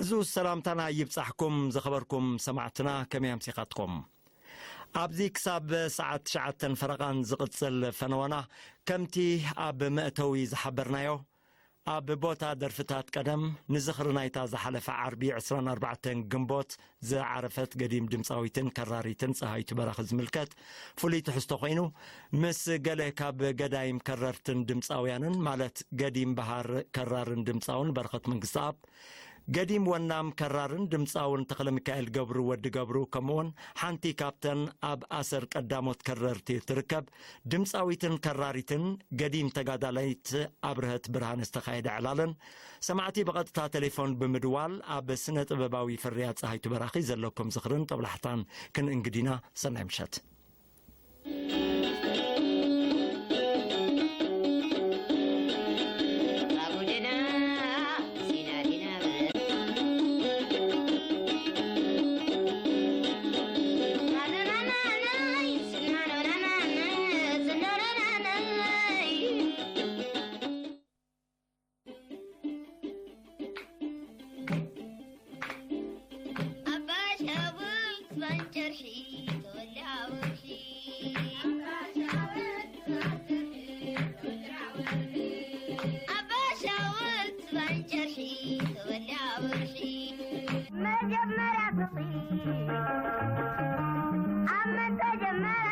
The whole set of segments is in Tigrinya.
እዚ ሰላምታና ይብጻሕኩም ዝኸበርኩም ሰማዕትና፣ ከመይ ኣምሲኻትኩም? ኣብዚ ክሳብ ሰዓት ትሽዓተን ፈረቓን ዝቕጽል ፈነወና፣ ከምቲ ኣብ መእተዊ ዝሓበርናዮ፣ ኣብ ቦታ ደርፍታት ቀደም ንዝኽሪ ናይታ ዝሓለፈ ዓርቢ ዕስራን ኣርባዕተን ግንቦት ዝዓረፈት ገዲም ድምጻዊትን ከራሪትን ጸሃይቱ በራኺ ዝምልከት ፍሉይ ትሕዝቶ ኮይኑ፣ ምስ ገለ ካብ ገዳይም ከረርትን ድምጻውያንን፣ ማለት ገዲም በሃር ከራርን ድምጻውን በረኸት መንግስተኣብ፣ ገዲም ወናም ከራርን ድምጻውን ተኽለሚካኤል ገብሩ ወዲ ገብሩ፣ ከምኡውን ሓንቲ ካብተን ኣብ ኣሰር ቀዳሞት ከረርቲ እትርከብ ድምጻዊትን ከራሪትን ገዲም ተጋዳላይት ኣብርሀት ብርሃነ ዝተኻየደ ዕላልን፣ ሰማዕቲ ብቐጥታ ቴሌፎን ብምድዋል ኣብ ስነ ጥበባዊ ፍርያት ጸሃይቱ በራኺ ዘለኩም ዝኽርን ጦብላሕታን ክንእንግድ ኢና። ሰናይ ምሸት። መጀመርያ ፍቕሪ ኣብ መን ተጀመረ?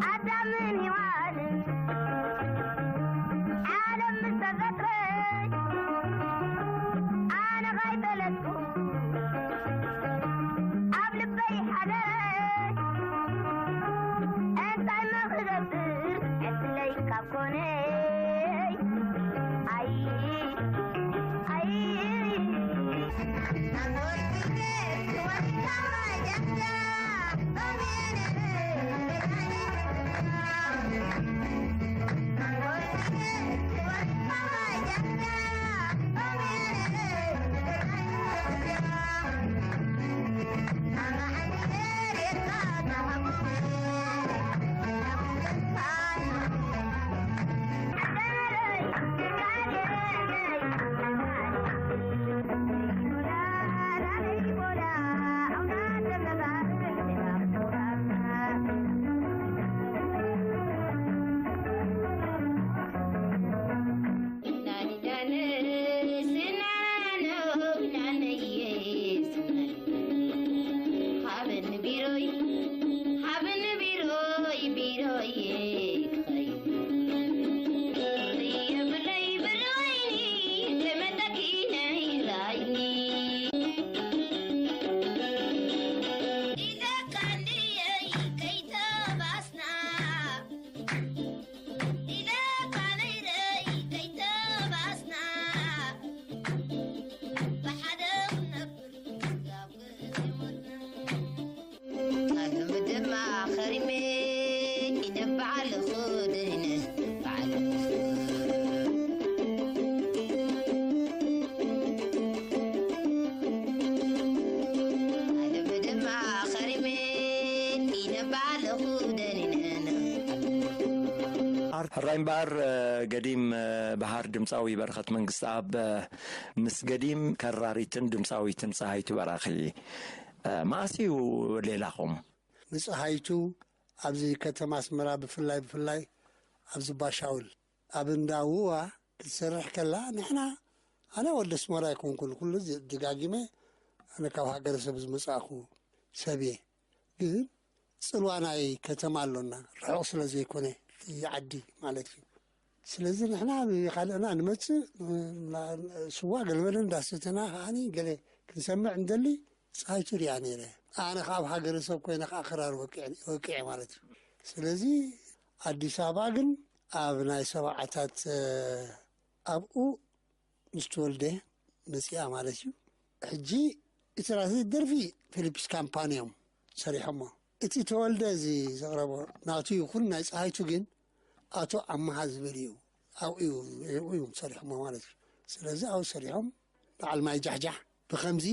ኣዳምን ሄዋንን ዓለም ምስ ተፈጥረ ኣነ ካይፈለጥኩ ኣብ ልበይ ሓደረ። እንታይ መኽገብር ዕድለይ ካብ ኮነይ። ኣይ ኣይ ሕራይ እምበኣር፣ ገዲም በሃር ድምፃዊ በረኸት መንግስተኣብ ምስ ገዲም ከራሪትን ድምፃዊትን ፀሃይቱ በራኺ፣ መኣስ እዩ ሌላኹም? ንፀሃይቱ ኣብዚ ከተማ ኣስመራ ብፍላይ ብፍላይ ኣብዚ ባሻውል ኣብ እንዳ ውዋ ክትሰርሕ ከላ፣ ንሕና፣ ኣነ ወዲ ኣስመራ ኣይኮንኩን፣ ኩሉ ደጋጊመ ኣነ ካብ ሃገረሰብ ዝመፃእኩ ሰብ እየ። ግን ፅልዋ ናይ ከተማ ኣሎና፣ ርሑቕ ስለ ዘይኮነ፣ ዓዲ ማለት እዩ። ስለዚ ንሕና ብኻልእና ንመፅእ፣ ስዋ ገለመለ እንዳሰተና ከዓኒ ገለ ክንሰምዕ እንደሊ፣ ፀሃይቱ ሪኣ ነይረ። ኣነ ካብ ሃገረሰብ ኮይነ ከዓ ክራር ወቂዐ ማለት እዩ። ስለዚ ኣዲስ ኣበባ ግን ኣብ ናይ ሰብዓታት ኣብኡ ምስ ተወልደ መጺኣ ማለት እዩ። ሕጂ እቲ ራሲ ደርፊ ፊሊፕስ ካምፓኒ እዮም ሰሪሖሞ። እቲ ተወልደ እዚ ዘቕረቦ ናቱ ይኹን ናይ ፀሃይቱ ግን ኣቶ ኣመሃ ዝብል እዩ። ኣብኡ እዩ፣ ኣብኡ እዮም ሰሪሖሞ ማለት እዩ። ስለዚ ኣብኡ ሰሪሖም በዓል ማይ ጃሕጃሕ ብኸምዚ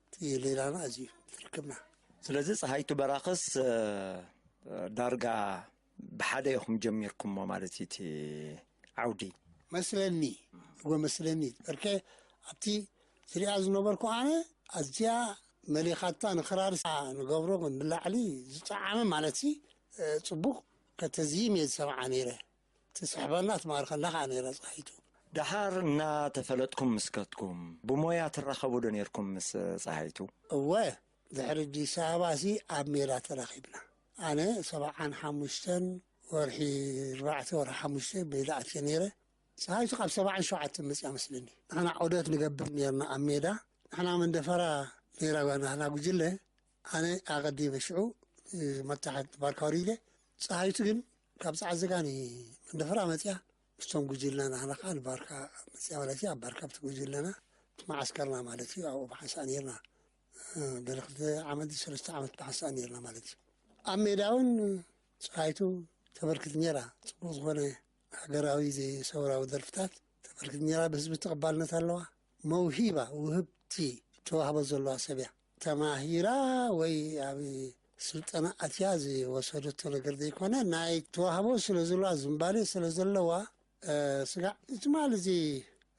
እቲ ሌላና እዚ ትርክብና። ስለዚ ፀሃይቱ በራኽስ፣ እ፣ ዳርጋ ብሓደ ኢኹም ጀሚርኩሞ ማለት እዩ እቲ ዓውዲ? መስለኒ፣ እወ መስለኒ። በርከ ኣብቲ ዝሪኣ ዝነበርኩ ኣነ ኣዝያ መሊኻታ ንክራር ንገብሮ ንላዕሊ ዝጠዓመ ማለት ሲ ጽቡቕ ከተዝይም እየ ዝሰምዓ ነይረ። ትስሕበና ትማርከና ከዓ ነይራ ፀሃይቱ። ደሓር እናተፈለጥኩም ምስከትኩም ብሞያ ትራኸቡ ዶ ነርኩም ምስ ፀሃይቱ? እወ፣ ድሕሪ ኣዲስ ኣበባ ሲ ኣብ ሜዳ ተራኺብና። ኣነ ሰብዓን ሓሙሽተን ወርሒ ኣርባዕተ ወርሒ ሓሙሽተ ሜዳ ኣትየ ነይረ። ፀሃይቱ ካብ ሰብዓን ሸውዓተን መፅያ መስለኒ። ንሕና ዑደት ንገብር ነርና ኣብ ሜዳ። ንሕና መንደፈራ ነይራ ጓና ንሕና ጉጅለ። ኣነ ኣቐዲመ ሽዑ መታሓት ባርካ ወሪደ። ፀሃይቱ ግን ካብ ፃዕዘጋኒ መንደፈራ መፅያ ምስቶም ጉጅለና ንሕና ከዓ ንባርካ መፅያ ማለት እዩ። ኣብ ባርካ ኣብቲ ጉጅለና እቲ መዓስከርና ማለት እዩ ኣብኡ ብሓንሳእ ነርና። ገለ ክልተ ዓመት ሰለስተ ዓመት ብሓንሳእ ነርና ማለት እዩ። ኣብ ሜዳ እውን ፀሃይቱ ተበርክት ነራ። ፅቡቅ ዝኾነ ሃገራዊ ዘይሰውራዊ ደርፍታት ተበርክት ነራ። ብህዝቢ ተቐባልነት ኣለዋ። መውሂባ ውህብቲ ተዋህቦ ዘለዋ ሰብ እያ። ተማሂራ ወይ ኣብ ስልጠና ኣትያ ዝወሰደቶ ነገር ዘይኮነ ናይ ተዋህቦ ስለ ዘለዋ ዝንባሌ ስለ ዘለዋ ስጋዕ ትማል እዚ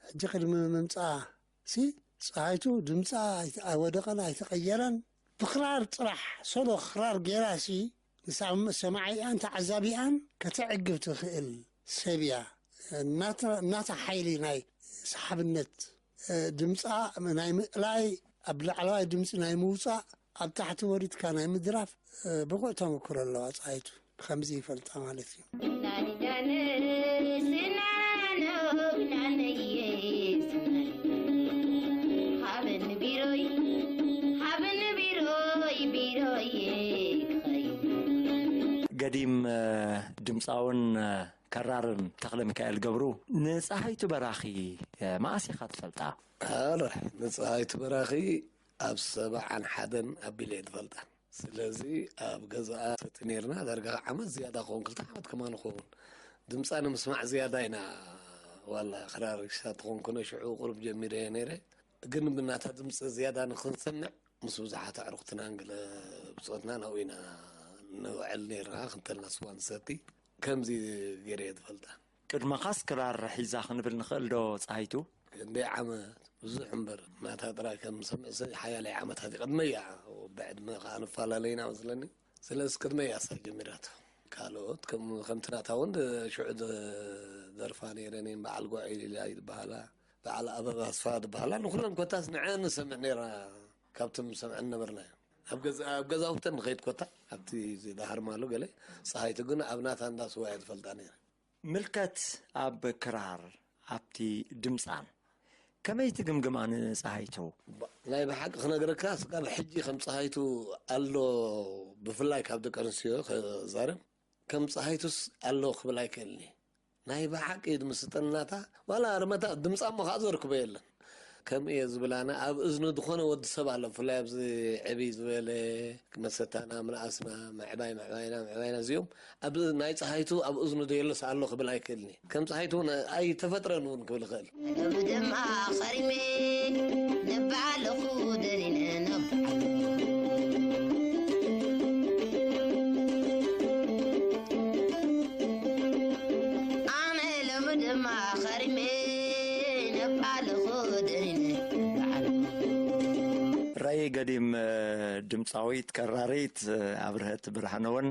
ሕጂ ቅድሚ ምምፃኣ ሲ ፀሃይቱ ድምፃ ኣይወደቐን ኣይተቐየረን። ብክራር ጥራሕ ሶሎ ክራር ጌራ ሲ ንሳ ሰማዒኣን ተዓዛቢኣን ከተዕግብ ትኽእል ሰብ እያ። እናታ ሓይሊ ናይ ሰሓብነት ድምፃ ናይ ምእላይ ኣብ ላዕለዋይ ድምፂ ናይ ምውፃእ ኣብ ታሕቲ ወሪድካ ናይ ምድራፍ ብቑዕ ተመክሮ ኣለዋ ፀሃይቱ። ብከምዚ ይፈልጣ ማለት እዩ። ገዲም ድምፃውን ከራርን ተኽለ ሚካኤል ገብሩ ንፀሃይቱ በራኺ መኣስ ኢኻ ትፈልጣ? ኣረ ንፀሃይቱ በራኺ ኣብ ሰብዓን ሓደን ኣቢለ እየ ዝፈልጣ። ስለዚ ኣብ ገዛኣ ሰቲ ነርና ዳርጋ ዓመት ዝያዳ ክኸውን ክልተ ዓመት ከማን ክኸውን ድምፃ ንምስማዕ ዝያዳ ኢና ዋላ ክራር ክሳብ ትኾንኩነ ሽዑ ቁሩብ ጀሚረ እየ ነይረ። ግን ብናታ ድምፂ ዝያዳ ንክንሰምዕ ምስ ብዙሓት ኣዕሩኽትናን ገለ ብፆትና ናብኡ ኢና ንውዕል ነርና ክንተልና ስዋ ንሰቲ ከምዚ ገይረ እየ ዝፈልጣ። ቅድመኻስ ክራር ሒዛ ክንብል ንኽእል ዶ ፀሃይቱ? ክንደይ ዓመት ብዙሕ እምበር ናታ ጥራይ ከም ሰምዕ ሰብ ሓያለይ ዓመታት ይቐድመያ። ብዕድመ ከዓ ንፈላለይና መስለኒ። ስለዚ ቅድመያ እሳ ጀሚራቶ። ካልኦት ከም- ከምቲ ናታ እውን ሽዑ ዝደርፋ ነይረን እየን። በዓል ጓዒሊላ ዝበሃላ በዓል ኣበባ ኣስፋ ዝበሃላ ንኩለን ኮታስ ንዐን ንሰምዕ ነይራ ካብቶም ሰምዐን ነበርና እዮም። ኣብ ገዛ- ኣብ ገዛውተን ንኸይድ ኮታ ኣብቲ ዝዳሃርማሉ ገለ ፀሃይቱ ግን ኣብ ናታ እንዳ ስዋ እየ ዝፈልጣ ነይረ። ምልከት ኣብ ክራር ኣብቲ ድምጻን ከመይ ትግምግማ ንጸሃይቱ? ናይ ብሓቂ ክነግረካ ስጋብ ሕጂ ከም ጸሃይቱ ኣሎ ብፍላይ ካብ ደቂ ኣንስትዮ ክዛረብ ከም ጸሃይቱስ ኣሎ ክብል ኣይክእልኒ ናይ ብሓቂ ዝምስጠናታ ዋላ ርመታ ድምጻ እሞ ከዓ ዘርክቦ የለን ከም እየ ዝብል ኣነ ኣብ እዝኒ ዝኾነ ወዲ ሰብ ኣሎ ብፍላይ ኣብዚ ዕብይ ዝበለ መሰታና ምንኣስና ምዕባይ ምዕባይና ምዕባይና እዚኦም ኣብ ናይ ፀሃይቱ ኣብ እዝኑ ደየለስ ኣሎ ክብል ኣይክእልኒ ከም ፀሃይቱ እውን ኣይተፈጥረን እውን ክብል ይኽእል ደማ ኸሪሜ ነባዕለኹ ደሊነ ነባዕለኹ ኣነ ሎሚ ድማ ኸሪሜ ነባዕለኹ ደሊነ ነባዕለኹ ራይ ገዲም ድምፃዊት ከራሪት ኣብርሀት ብርሃነ እውን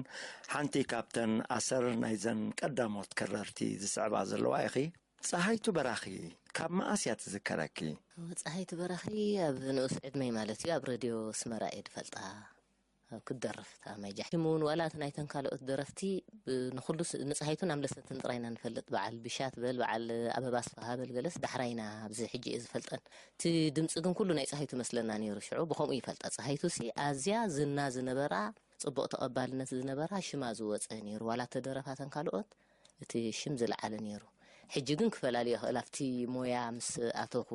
ሓንቲ ካብተን ኣሰር ናይዘን ቀዳሞት ከረርቲ ዝስዕባ ዘለዋ ኢኺ። ፀሃይቱ በራኺ ካብ መኣስ እያ ትዝከረኪ? ፀሃይቱ በራኺ ኣብ ንኡስ ዕድመይ ማለት እዩ ኣብ ረድዮ ኣስመራ እየ ዝፈልጣ ክትደርፍ እታ ማይ ጃሕቲም እውን ዋላ እቲ ናይተን ካልኦት ደረፍቲ ንኩሉ ንፀሃይቱን ኣምለሰትን ጥራይ ኢና ንፈልጥ በዓል ቢሻ ትበል በዓል ኣበባ ኣስፍሃ በል ገለስ ዳሕራይ ኢና ኣብዚ ሕጂ እየ ዝፈልጠን እቲ ድምፂ ግን ኩሉ ናይ ፀሃይቱ መስለና ነይሩ ሽዑ ብከምኡ ይፈልጣ ፀሃይቱ ሲ ኣዝያ ዝና ዝነበራ ፅቡቕ ተቐባልነት ዝነበራ ሽማ ዝወፀ ነይሩ ዋላ ተደረፋተን ካልኦት እቲ ሽም ዝለዓለ ነይሩ ሕጂ ግን ክፈላልዮ ይኽእል ኣብቲ ሞያ ምስ ኣተኹ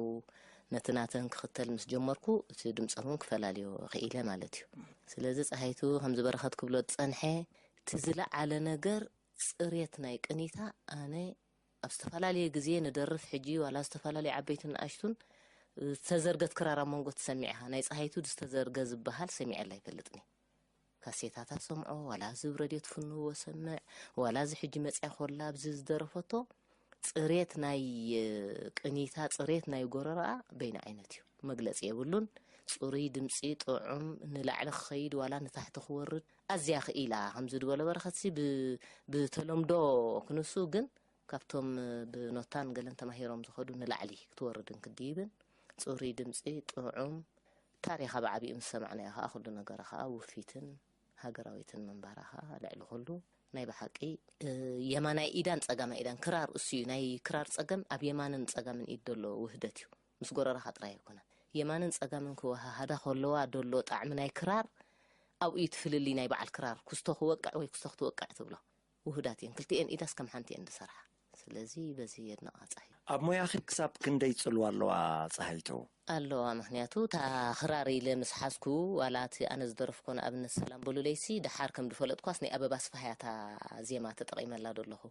ነቲ ናተን ክኽተል ምስ ጀመርኩ እቲ ድምፀን እውን ክፈላልዮ ክኢለ ማለት እዩ ስለዚ ፀሃይቱ ከምዚ በረኸት ክብሎ ዝፀንሐ እቲ ዝለዓለ ነገር ፅሬት ናይ ቅኒታ ኣነ ኣብ ዝተፈላለየ ግዜ ንደርፍ ሕጂ ዋላ ዝተፈላለዩ ዓበይትን ንኣሽቱን ዝተዘርገት ክራር ኣብ መንጎ ትሰሚዕኻ ናይ ፀሃይቱ ዝተዘርገ ዝበሃል ሰሚዐላ ኣይፈልጥኒ ካሴታታ ሰምዖ ዋላ እዚ ረድዮ ትፍንዎ ሰምዕ ዋላ እዚ ሕጂ መፅያ ኮላ ኣብዚ ዝደረፈቶ ጽሬት ናይ ቅኒታ፣ ጽሬት ናይ ጎረሮኣ በይነ ዓይነት እዩ፣ መግለጺ የብሉን። ጽሩይ ድምጺ፣ ጥዑም፣ ንላዕሊ ክኸይድ ዋላ ንታሕቲ ክወርድ ኣዝያ ክኢላ። ከምዚ ዝበሎ በረኸትሲ ብ-፣ ብተለምዶ ክንሱ ግን ካብቶም ብኖታን ገለን ተማሂሮም ዝኸዱ ንላዕሊ ክትወርድን ክድይብን፣ ጽሩይ ድምጺ፣ ጥዑም፣ ታሪኻ ብዓቢኡ ምስ ሰማዕናዮ ኸኣ ኩሉ ነገራ ኸኣ ውፊትን ሃገራዊትን ምንባራ ኸኣ ልዕሊ ኩሉ ናይ ብሓቂ፣ እ፣ የማናይ ኢዳን ጸጋማይ ኢዳን ክራር እሱ እዩ። ናይ ክራር ጸገም ኣብ የማንን ጸጋምን ኢድ ዘሎ ውህደት እዩ። ምስ ጎረራኻ ጥራይ ኣይኮነን። የማንን ጸጋምን ክወሃሃዳ ከለዋ ደሎ ጣዕሚ ናይ ክራር ኣብኡ እዩ እቲ ፍልልይ ናይ በዓል ክራር። ኩስቶ ክወቅዕ ወይ ኩስቶ ክትወቅዕ ትብሎ። ውሁዳት እየን። ክልቲኤን ኢዳስ ከም ሓንቲ እየን ዝሰርሓ። ስለዚ በዚ የድንቓ ጸሃይ። ኣብ ሞያኺ ክሳብ ክንደይ ጽልዋ ኣለዋ ጸሃይቱ? ኣለዋ፣ ምኽንያቱ እታ ክራር ኢለ ምስ ሓዝኩ፣ ዋላ እቲ ኣነ ዝደረፍኮ ንኣብነት ሰላም በሉለይሲ፣ ደሓር ከም ዝፈለጥኳስ ናይ ኣበባ ኣስፋህያ እታ ዜማ ተጠቒመላ ዶ ኣለኹ።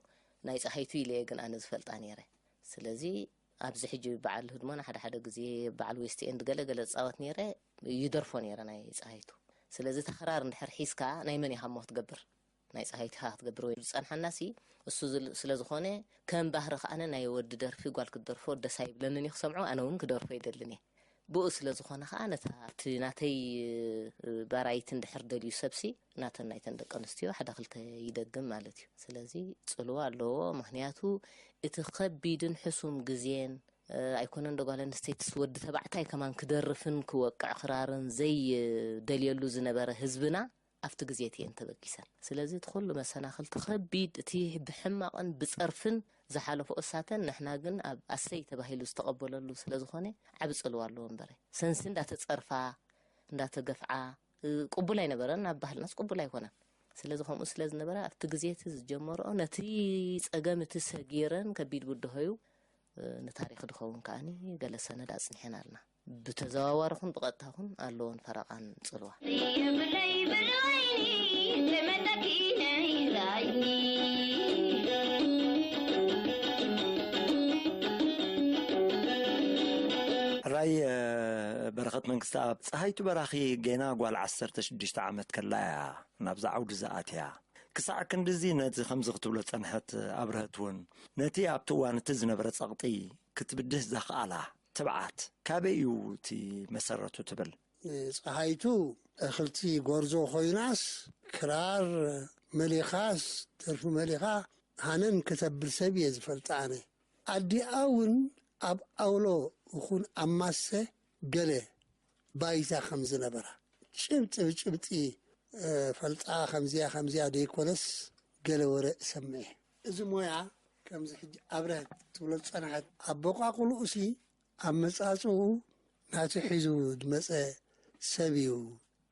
ናይ ጸሃይቱ ኢለ እየ ግን ኣነ ዝፈልጣ ነይረ። ስለዚ ኣብዚ ሕጂ በዓል ህድሞና ሓደ ሓደ ግዜ በዓል ዌስት ኤንድ ገለ ገለ ዝጻወት ነይረ፣ ይደርፎ ነይረ ናይ ጸሃይቱ። ስለዚ እታ ክራር እንድሕር ሒዝካ ናይ መን ኢኻ እሞ ክትገብር? ናይ ጸሃይቱ ኢኻ ክትገብር ወይ ዝጸንሓናሲ እሱ ዝል-፣ ስለ ዝኾነ ከም ባህሪ ከኣነ ናይ ወዲ ደርፊ ጓል ክትደርፎ ደስ ኣይብለንን እዩ ክሰምዖ፣ ኣነ እውን ክደርፎ ኣይደልን እየ። ብኡ ስለ ዝኾነ ከኣ ነታ ኣብቲ ናተይ፣ እ፣ ባራይቲ እንድሕር ደልዩ ሰብሲ ናተን ናይተን ደቂ ኣንስትዮ ሓደ ክልተ ይደግም ማለት እዩ። ስለዚ ጽልዋ ኣለዎ። ምኽንያቱ እቲ ከቢድን ሕሱም ግዜን፣ እ፣ ኣይኮነን ዶ ጓል ኣንስተይትስ ወዲ ተባዕታይ ከማን ክደርፍን ክወቅዕ ክራርን ዘይደልየሉ ዝነበረ ህዝብና ኣብቲ ግዜ እቲ እየን ተበጊሰን። ስለዚ እቲ ኩሉ መሰናኽልቲ ከቢድ፣ እቲ ብሕማቕን ብጸርፍን ዝሓለፎ እሳተን ንሕና ግን ኣብ ኣሰይ ተባሂሉ ዝተቐበለሉ ስለ ዝኾነ ዓቢ ጽልዋ ኣለዎ እምበረ። ሰንሲ እንዳተጸርፋ፣ እንዳተገፍዓ፣ እ፣ ቅቡል ኣይነበረን፣ ኣብ ባህልናስ ቅቡል ኣይኮነን። ስለዚ ከምኡ ስለ ዝነበረ ኣብቲ ግዜ እቲ ዝጀመርኦ ነቲ ጸገም እቲ ሰጊረን ከቢድ ብድሆዩ፣ እ፣ ንታሪኽ ድኸውን ከኣኒ ገለ ሰነድ ኣጽኒሐን ኣልና። ብተዘዋዋሪ ኹን ብቐጥታ ኹን ኣለዎን ፈረቓን ጽልዋ። የብለይ ብልወይኒ ተመለኪ ነይራይኒ። ሕራይ፣ እ፣ በረኸት መንግስተኣብ፣ ጸሃይቱ በራኺ ጌና ጓል ዓሰርተ ሽዱሽተ ዓመት ከላ እያ ናብዛ ዓውዲ ዝኣትያ። ክሳዕ ክንድዚ ነቲ ከምዚ ክትብሎ ጸንሐት ኣብርሀት እውን፣ ነቲ ኣብቲ እዋን እቲ ዝነበረ ጸቕጢ ክትብድህ ዘኽኣላ ትብዓት ካበይ እዩ እቲ መሰረቱ ትብል? ጸሃይቱ እኽልቲ ጎርዞ ኮይናስ ክራር መሊኻስ ደርፊ መሊኻ ሃነን ከተብል ሰብ እየ ዝፈልጣ ኣነ። ኣዲኣ እውን ኣብ ኣውሎ ይኹን ኣብ ማሰ ገለ ባይታ ከም ዝነበራ ጭብጢ ብጭብጢ፣ እ፣ ፈልጣ ከምዚያ ከምዚያ ደይኮነስ ገለ ወረ እሰምዕ። እዚ ሞያ ከምዚ ሕጂ ኣብረህት ትብሎ ዝጸንሐት ኣበቋቁልኡሲ ኣመጻጽኡ ናቲ ሒዙ ዝመጸ ሰብ እዩ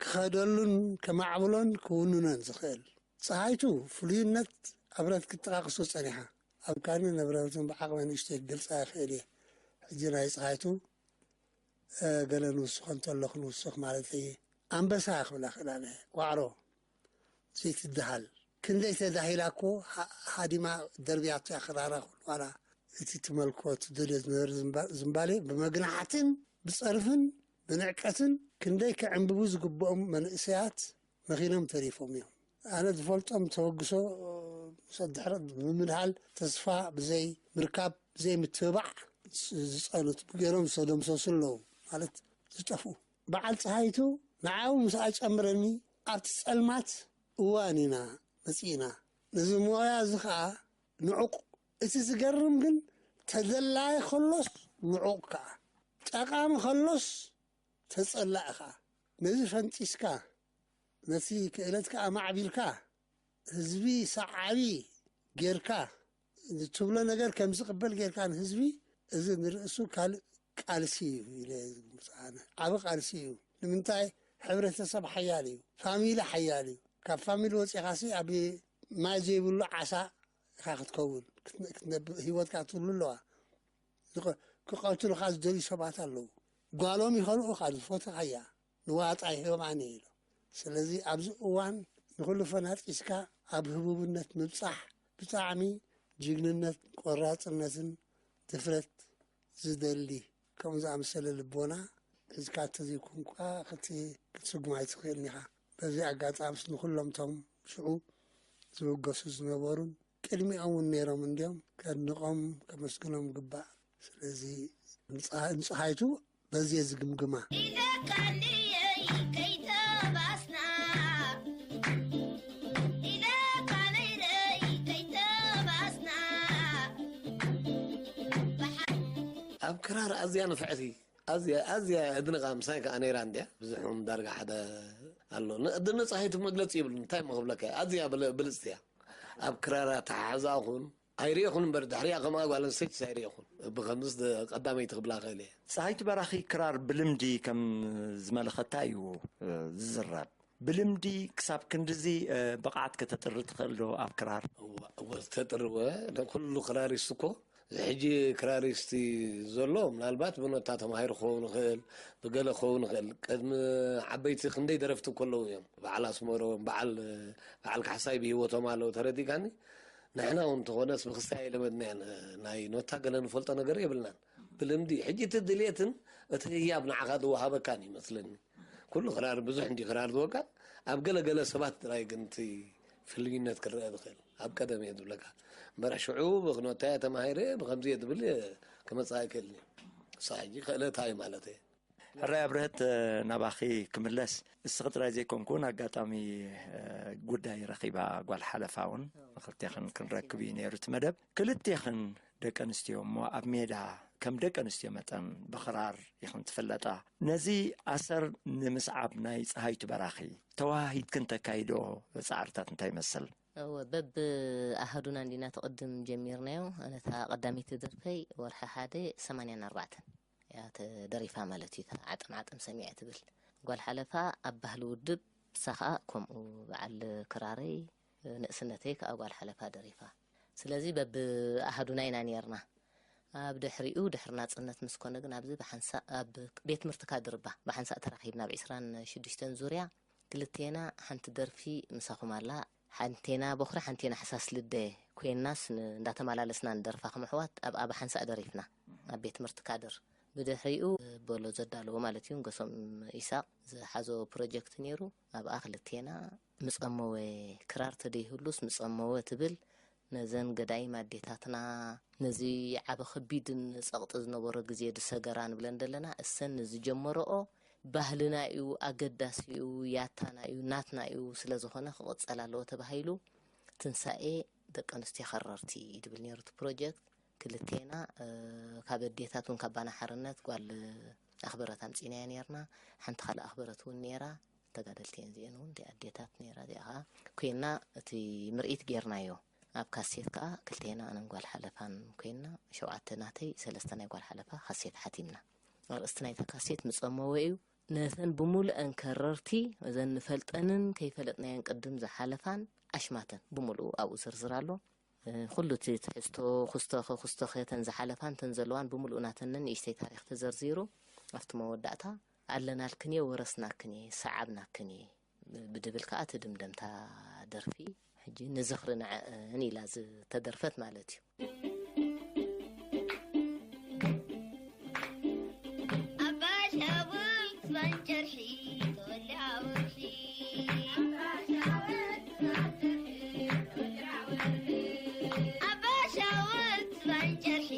ክኸደሉን ከማዕብሎን ክውንኖን ዝኽእል። ጸሃይቱ ፍሉይነት ኣብረህት ክትጠቃቅሶ ጸኒሓ። ኣብ ካኒ ንብረትን ብዓቕመ ንእሽተይ ክገልጻ ይኽእል እየ። ሕጂ ናይ ጸሃይቱ፣ እ፣ ገለ ንውስኾ እንተሎ ክንውስኽ ማለት እየ። ኣንበሳ ክብላ ክእላ እየ። ዋዕሮ ዘይትደሃል። ክንደይ ተዳሂላ እኮ ሃ-፣ ሃዲማ ደርብያቶ እያ ክራራ ኩሉ ዋላ እቲ ትመልኮ ትደልዮ ዝነበረ ዝምባ-፣ ዝምባሌ ብመግናሕትን ብጸርፍን ብንዕቀትን ክንደይ ክዕንብቡ ዝግብኦም መንእሰያት መኺኖም ተሪፎም እዮም። ኣነ ዝፈልጦም ተበግሶ ምስ ኣድሕረት ብምምድሃል ተስፋ ብዘይ ምርካብ ብዘይ ምትብባዕ ዝጸኑት ገይሮም ዝተደምሰሱ ኣለዉ ማለት ዝጠፍኡ። በዓል ጸሃይቱ ንዓኡ ምስ ኣጨምረኒ ኣብቲ ጸልማት እዋን ኢና መጺእና። ነዚ ሞያ እዚ ኸኣ ንዑቕ። እቲ ዝገርም ግን ተደላዪ ከሎስ ንዑቕ ከኣ፣ ጠቓሚ ከሎስ ተጸላኢ ከኣ። ነዚ ፈንጢስካ፣ ነቲ ክእለትካ ኣማዕቢልካ፣ ህዝቢ ሰዓቢ ጌርካ፣ ትብሎ ነገር ከም ዝቕበል ጌርካ ንህዝቢ፣ እዚ ንርእሱ ካልእ ቃልሲ እዩ ኢለ ዝግምት ኣነ። ዓቢ ቃልሲ እዩ። ንምንታይ? ሕብረተሰብ ሓያል እዩ። ፋሚሊ ሓያል እዩ። ካብ ፋሚሊ ወጺኻሲ ኣብ ማይ ዘይብሉ ዓሳ ኢኻ ክትከውን። ክትነ-፣ ክትነብ-፣ ህይወትካ ትህሉ ኣለዋ። ዝኸ-፣ ክቐትሉኻ ዝደልዩ ሰባት ኣለዉ። ጓሎም ይኸልኡኻ፣ ዝፈትኻያ ንዋጣ ይህቦም ኣነ ኢሉ። ስለዚ ኣብዚ እዋን ንኹሉ ፈናጢስካ ኣብ ህቡብነት ምብጻሕ ብጣዕሚ ጅግንነት፣ ቆራጽነትን ድፍረት ዝደሊ፣ ከምኡ ዝኣመሰለ ልቦና ሒዝካ እንተዘይኮንካ ክት-፣ ክትስጉም ኣይትኽእልን ኢኻ። በዚ ኣጋጣሚስ ንኹሎም እቶም ሽዑ ዝብገሱ ዝነበሩን ቅድሚኦም እውን ነይሮም እንዲዮም፣ ከድንቖም ከመስግኖም ግባእ። ስለዚ ንፀሃ- ንፀሃይቱ በዚ እየ ዝግምግማ። ኢለካ እንድየይ ከይተባስና፣ ኢለካ ነይረይ ከይተባስና። ኣብ ክራር ኣዝያ ንፍዕቲ፣ ኣዝያ ኣዝያ እድንቃ። ምሳይ ከዓ ነይራ እንድያ። ብዙሕ እውን ዳርጋ ሓደ ኣሎ። ንእድኒ ፀሃይቱ መግለፂ ይብሉ። እንታይ እሞ ክብለካ እየ? ኣዝያ ብለ- ብልፅቲ እያ። ኣብ ክራር ኣተሓሕዛ ኹን ኣይርኤኹን እምበር፣ ድሕሪኣ ከምኣ ጓል ኣንስተይትስ ኣይርኤኹን። ብከምዝስ ደ- ቀዳመይቲ ክብላ ክእል እየ። ፀሃይቱ በራኺ ክራር ብልምዲ ከም ዝመለኸታ እዩ ዝዝረብ። ብልምዲ ክሳብ ክንድዚ ብቕዓት ከተጥሪ ትኽእል ዶ ኣብ ክራር? እወ፣ እወ፣ ዝተጥርወ። ኩሉ ክራሪስት እኮ፣ ሕጂ ክራሪስት ዘሎ ምናልባት ብኖታ ተማሂሩ ክኸውን ይኽእል፣ ብገለ ክኸውን ይኽእል። ቅድሚ ዓበይቲ ክንደይ ደረፍቲ እኮ ኣለዉ እዮም። በዓል ኣስመሮም፣ በዓል በዓል ካሕሳይ ብህይወቶም ኣለዉ፣ ተረዲእካኒ? ንሕና እውን እንተኾነስ ብክስታይ ኣይለመድናያን። ናይ ኖታ ገለ ንፈልጦ ነገር የብልናን። ብልምዲ ሕጂ እቲ ድሌትን እቲ ህያብ ንዓኻ ዝወሃበካን ይመስለኒ። ኩሉ ክራር ብዙሕ እንዲ ክራር ዝወቃ፣ ኣብ ገለ ገለ ሰባት ጥራይ ግን እቲ ፍልይነት ክረአ ዝኽእል ኣብ ቀደም እየ ዝብለካ። እምበር ሽዑ ብክኖታ እየ ተማሂረ ብከምዚ እየ ዝብል ክመፅእ ኣይክእልን እዩ። እሳ ሕጂ ክእለታ እዩ ማለት እየ። ሕራይ ኣብርሀት፣ ናባኺ ክምለስ። እስኺ ጥራይ ዘይኮንኩን ኣጋጣሚ ጉዳይ ረኺባ ጓል ሓለፋ እውን ክልቴኽን ክንረክብ እዩ ነይሩ እቲ መደብ። ክልቴኽን ደቂ ኣንስትዮ እሞ ኣብ ሜዳ ከም ደቂ ኣንስትዮ መጠን ብኽራር ኢኽን ትፍለጣ። ነዚ ኣሰር ንምስዓብ ናይ ፀሃይቱ በራኺ ተወሃሂድክን ተካይዶ ፃዕርታት እንታይ ይመስል? እወ፣ በብ ኣሃዱና እንዲና ተቕድም ጀሚርናዮ። ኣነታ ቀዳመይቲ ደርፈይ ወርሒ ሓደ ሰማንያን ኣርባዕተን እያ ተደሪፋ ማለት እዩ። እታ ዓጠም ዓጠም ሰሚዐ ትብል ጓል ሓለፋ ኣብ ባህሊ ውድብ፣ እሳ ኸኣ ከምኡ በዓል ክራረይ ንእስነተይ ከኣ ጓል ሓለፋ ደሪፋ። ስለዚ በብ ኣሃዱና ኢና ነርና። ኣብ ድሕሪኡ ድሕሪ ናጽነት ምስ ኮነ ግን ኣብዚ ብሓንሳእ ኣብ ቤት ትምህርቲ ካድር እባ ብሓንሳእ ተራኺብና ኣብ ዕስራን ሽዱሽተን ዙርያ ክልቴና ሓንቲ ደርፊ ምሳኹም ኣላ። ሓንቴና ቦኽሪ ሓንቴና ሓሳስ ልደ ኮይንናስ ን- እንዳተመላለስና ንደርፋ ከም ኣሕዋት ኣብ ኣብ ሓንሳእ ደሪፍና ኣብ ቤት ትምህርቲ ካድር። ብድሕሪኡ በሎ ዘዳለዎ ማለት እዩ ንገሶም ኢሳቅ ዝሓዞ ፕሮጀክት ነይሩ። ኣብኣ ክልቴና ምጸመወ ክራር ተደይህሉስ ምጸመወ ትብል ነዘን ገዳይም ኣዴታትና ነዚ ዓቢ ከቢድን ጸቕጢ ዝነበሮ ግዜ ድሰገራ ንብለን ዘለና እሰን ንዝጀመረኦ ባህልና እዩ ኣገዳሲ እዩ ያታና እዩ ናትና እዩ ስለ ዝኾነ ክቕጸል ኣለዎ ተባሂሉ ትንሳኤ ደቂ ኣንስትዮ ከረርቲ እዩ ድብል ነይሩ እቲ ፕሮጀክት ክልቴና ካብ ኣዴታት እውን ካባና ሓርነት ጓል ኣኽበረት ኣምፂናያ ነርና ሓንቲ ካልእ ኣኽበረት እውን ነራ ተጋደልቲ እየን እዚአን እውን ኣዴታት ነራ እዚኣ ከዓ ኮይና እቲ ምርኢት ጌርናዮ ኣብ ካሴት ከዓ ክልቴና ኣነን ጓል ሓለፋን ኮይና ሸውዓተ ናተይ ሰለስተ ናይ ጓል ሓለፋ ካሴት ሓቲምና ኣርእስቲ ናይታ ካሴት ምፀመወ እዩ ነተን ብምሉአን ከረርቲ እዘን ንፈልጠንን ከይፈለጥናየን ቅድም ዝሓለፋን ኣሽማተን ብምሉኡ ኣብኡ ዝርዝር ኣሎ ኩሉ እቲ ትሕዝቶ ኩስቶኸ ኩስቶኸ ተን ዝሓለፋን ተን ዘለዋን ብምሉኡ ናተንን ንእሽተይ ታሪክ ተዘርዚሩ ኣብቲ መወዳእታ ኣለናልክን እየ ወረስናክን እየ ሰዓብናክን እየ ብድብል ከዓ እቲ ድምደምታ ደርፊ ሕጂ ንዝኽሪ ንዐእን ኢላ ዝተደርፈት ማለት እዩ። ኣባሻውል ክስባን ጨርሒ ተወሊዓ ወርሒ ኣባሻውል ክስባን ጨርሒ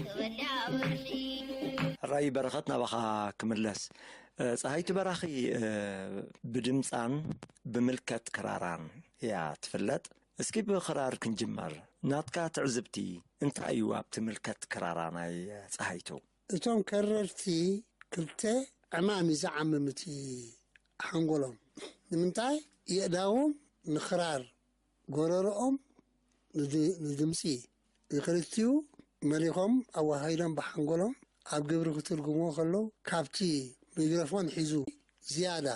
ተወሊዓ ወርሒ ሕራይ በረኸት ናባኻ ክምለስ። ፀሃይቱ በራኺ ብድምፃን ብምልከት ክራራን እያ ትፍለጥ። እስኪ ብኽራር ክንጅመር። ናትካ ትዕዝብቲ እንታይ እዩ ኣብቲ ምልከት ክራራ ናይ ፀሃይቱ? እቶም ከረርቲ ክልተ ዕማም እዩ ዝዓምም እቲ ሓንጎሎም። ንምንታይ? የእዳዎም ንኽራር፣ ጎረርኦም ንድምፂ፣ ንኽልቲኡ መሊኾም ኣወሃሂዶም ብሓንጎሎም ኣብ ግብሪ ክትርጉምዎ ከለዉ ካብቲ ሚክሮፎን ሒዙ ዝያዳ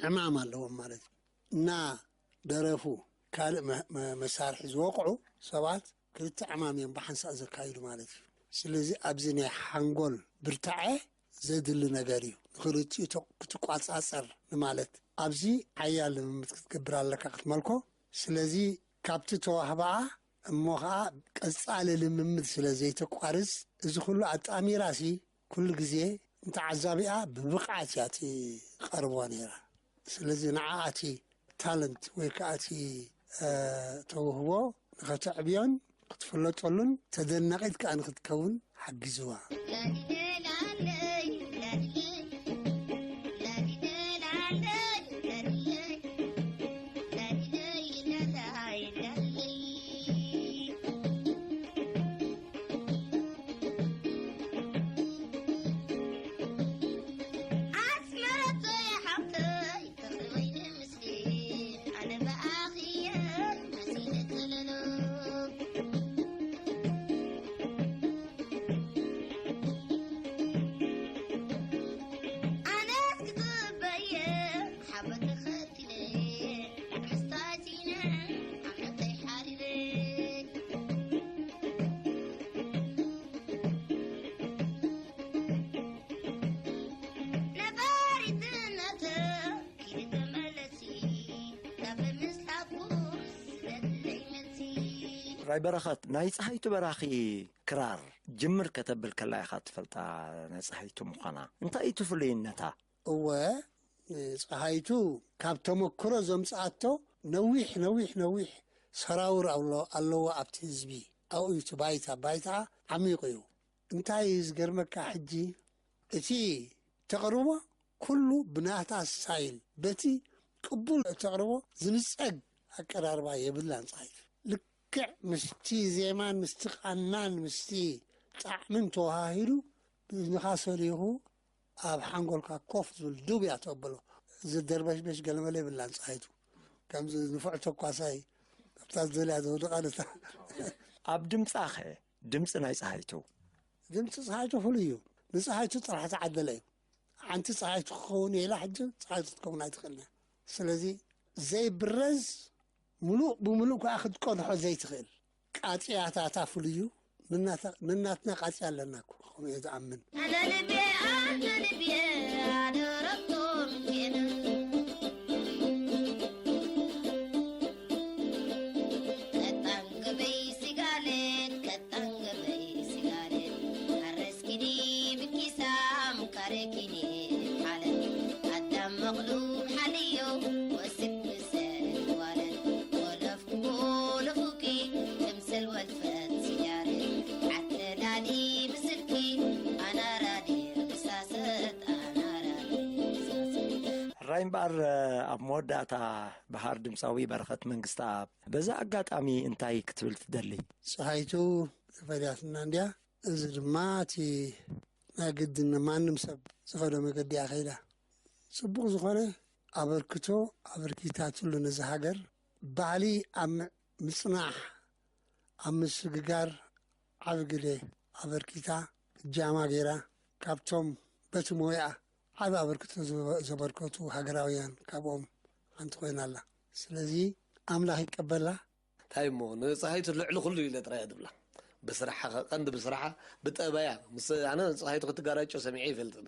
ዕማም ኣለዎም ማለት እዩ። እና ደረፉ ካልእ መሳርሒ ዝወቕዑ ሰባት ክልተ ዕማም እዮም ብሓንሳእ ዘካይዱ ማለት እዩ። ስለዚ ኣብዚ ናይ ሓንጎል ብርታዐ ዘድሊ ነገር እዩ። ንኽልቲኡ ክትቋፃፀር ንማለት ኣብዚ ሓያል ልምምድ ክትገብር ኣለካ ክትመልኮ። ስለዚ ካብቲ ተዋህባኣ እሞ ኸዓ ቀፃሊ ልምምድ ስለ ዘይተቋርፅ እዚ ኩሉ ኣጣሚራሲ ኩሉ ግዜ ንተዓዛቢኣ ብብቕዓት እያ ትቐርቦ ነይራ። ስለዚ ንዓኣ እቲ ታለንት ወይ ከዓ እቲ ተውህቦ ንኸተዕብዮን ክትፍለጠሉን ተደናቒት ከኣ ንኽትከውን ሓጊዝዋ። ራይ በረኸት፣ ናይ ፀሃይቱ በራኺ ክራር ጅምር ከተብል ከላ ኢኻ ትፈልጣ፣ ናይ ፀሃይቱ ምዃና። እንታይ እዩ እቲ ፍሉይነታ? እወ፣ ፀሃይቱ ካብ ተመክሮ ዘምፅኣቶ ነዊሕ፣ ነዊሕ፣ ነዊሕ ሰራውር ኣሎ-፣ ኣለዎ ኣብቲ ህዝቢ። ኣብኡ እዩ እቲ ባይታ፣ ባይታ ዓሚቑ እዩ። እንታይ እዩ ዝገርመካ፣ ሕጂ እቲ ተቕርቦ ኩሉ ብናታ ስታይል፣ በቲ ቅቡል ተቕርቦ ዝንጸግ ኣቀራርባ የብላን ፀሃይቱ። ልክዕ ምስቲ ዜማን ምስቲ ቃናን ምስቲ ጣዕምን ተዋሃሂዱ፣ ብእዝንኻ ሰሊኹ ኣብ ሓንጎልካ ኮፍ ዝብል ዱብ እያ ተብሎ። ዝደርበሽበሽ ገለመለ የብላን ፀሃይቱ። ከምዚ ንፉዕ ተኳሳይ ኣብታ ዝደልያ ዘውድቓ ነታ። ኣብ ድምጻኸ? ድምጺ ናይ ጸሃይቱ። ድምጺ ጸሃይቱ ፍሉይ እዩ። ንጸሃይቱ ጥራሕ ተዓደለ እዩ። ሓንቲ ጸሃይቱ ክኸውን ኢላ ሕጂ ጸሃይቱ ክትከውን ኣይትኽእልን እያ። ስለዚ ዘይብረዝ፣ ምሉእ ብምሉእ ከኣ ክትቀድሖ ዘይትኽእል ቃጽያታታ ፍሉይ እዩ። ንናታ-፣ ንናትና ቃጽያ ኣለና እኮ፣ ከምኡ እየ ዝኣምን። ኣነ ልቤ፣ ኣነ ልቤ፣ ኣደረቶም ጌና። ቀጣን ገበይ ሲጋሌት፣ ቀጣን ገበይ ሲጋሌት፣ ኣረስኪዲ ብኪሳም ካረኪኒ ሓለት፣ ኣዳም መቕሉብ ሓልዮ፣ ወስድ ምሰል ዋለት፣ ወለፍ ኩቦ ለፉኪ፣ ክምሰል ወልፈት ስያሬት፣ ዓተዳዲ ምስልኪ፣ ኣናራዲ ርሳሰት፣ ኣናራዲ ርሳሰት። ሕራይ እምበኣር፣ ኣብ መወዳእታ፣ በሃር ድምጻዊ በረኸት መንግስተኣብ፣ በዚ ኣጋጣሚ እንታይ ክትብል ትደሊ? ጸሃይቱ ተፈልያትና እንድያ። እዚ ድማ እቲ ናይ ግድን ማንም ሰብ ዝኸዶ መገዲ እያ ከይዳ። ጽቡቕ ዝኾነ ኣበርክቶ ኣበርኪታትሉ ነዚ ሃገር። ባህሊ ኣብ ም-፣ ምጽናሕ፣ ኣብ ምስግጋር ዓቢ ግደ ኣበርኪታ፣ እጃማ ገይራ፣ ካብቶም በቲ ሞያኣ ዓቢ ኣበርክቶ ዘበ-፣ ዘበርከቱ ሃገራውያን ካብኦም ሓንቲ ኮይና ኣላ። ስለዚ ኣምላኽ ይቀበላ። እንታይ እሞ፣ ንፀሃይቱ ልዕሊ ኩሉ ኢለ ጥራይ እየ ዝብላ። ብስራሓ፣ ቀንዲ ብስራሓ፣ ብጠባያ። ምስ ኣነ ንፀሃይቱ ክትጋራጮ ሰሚዐ ኣይፈልጥን።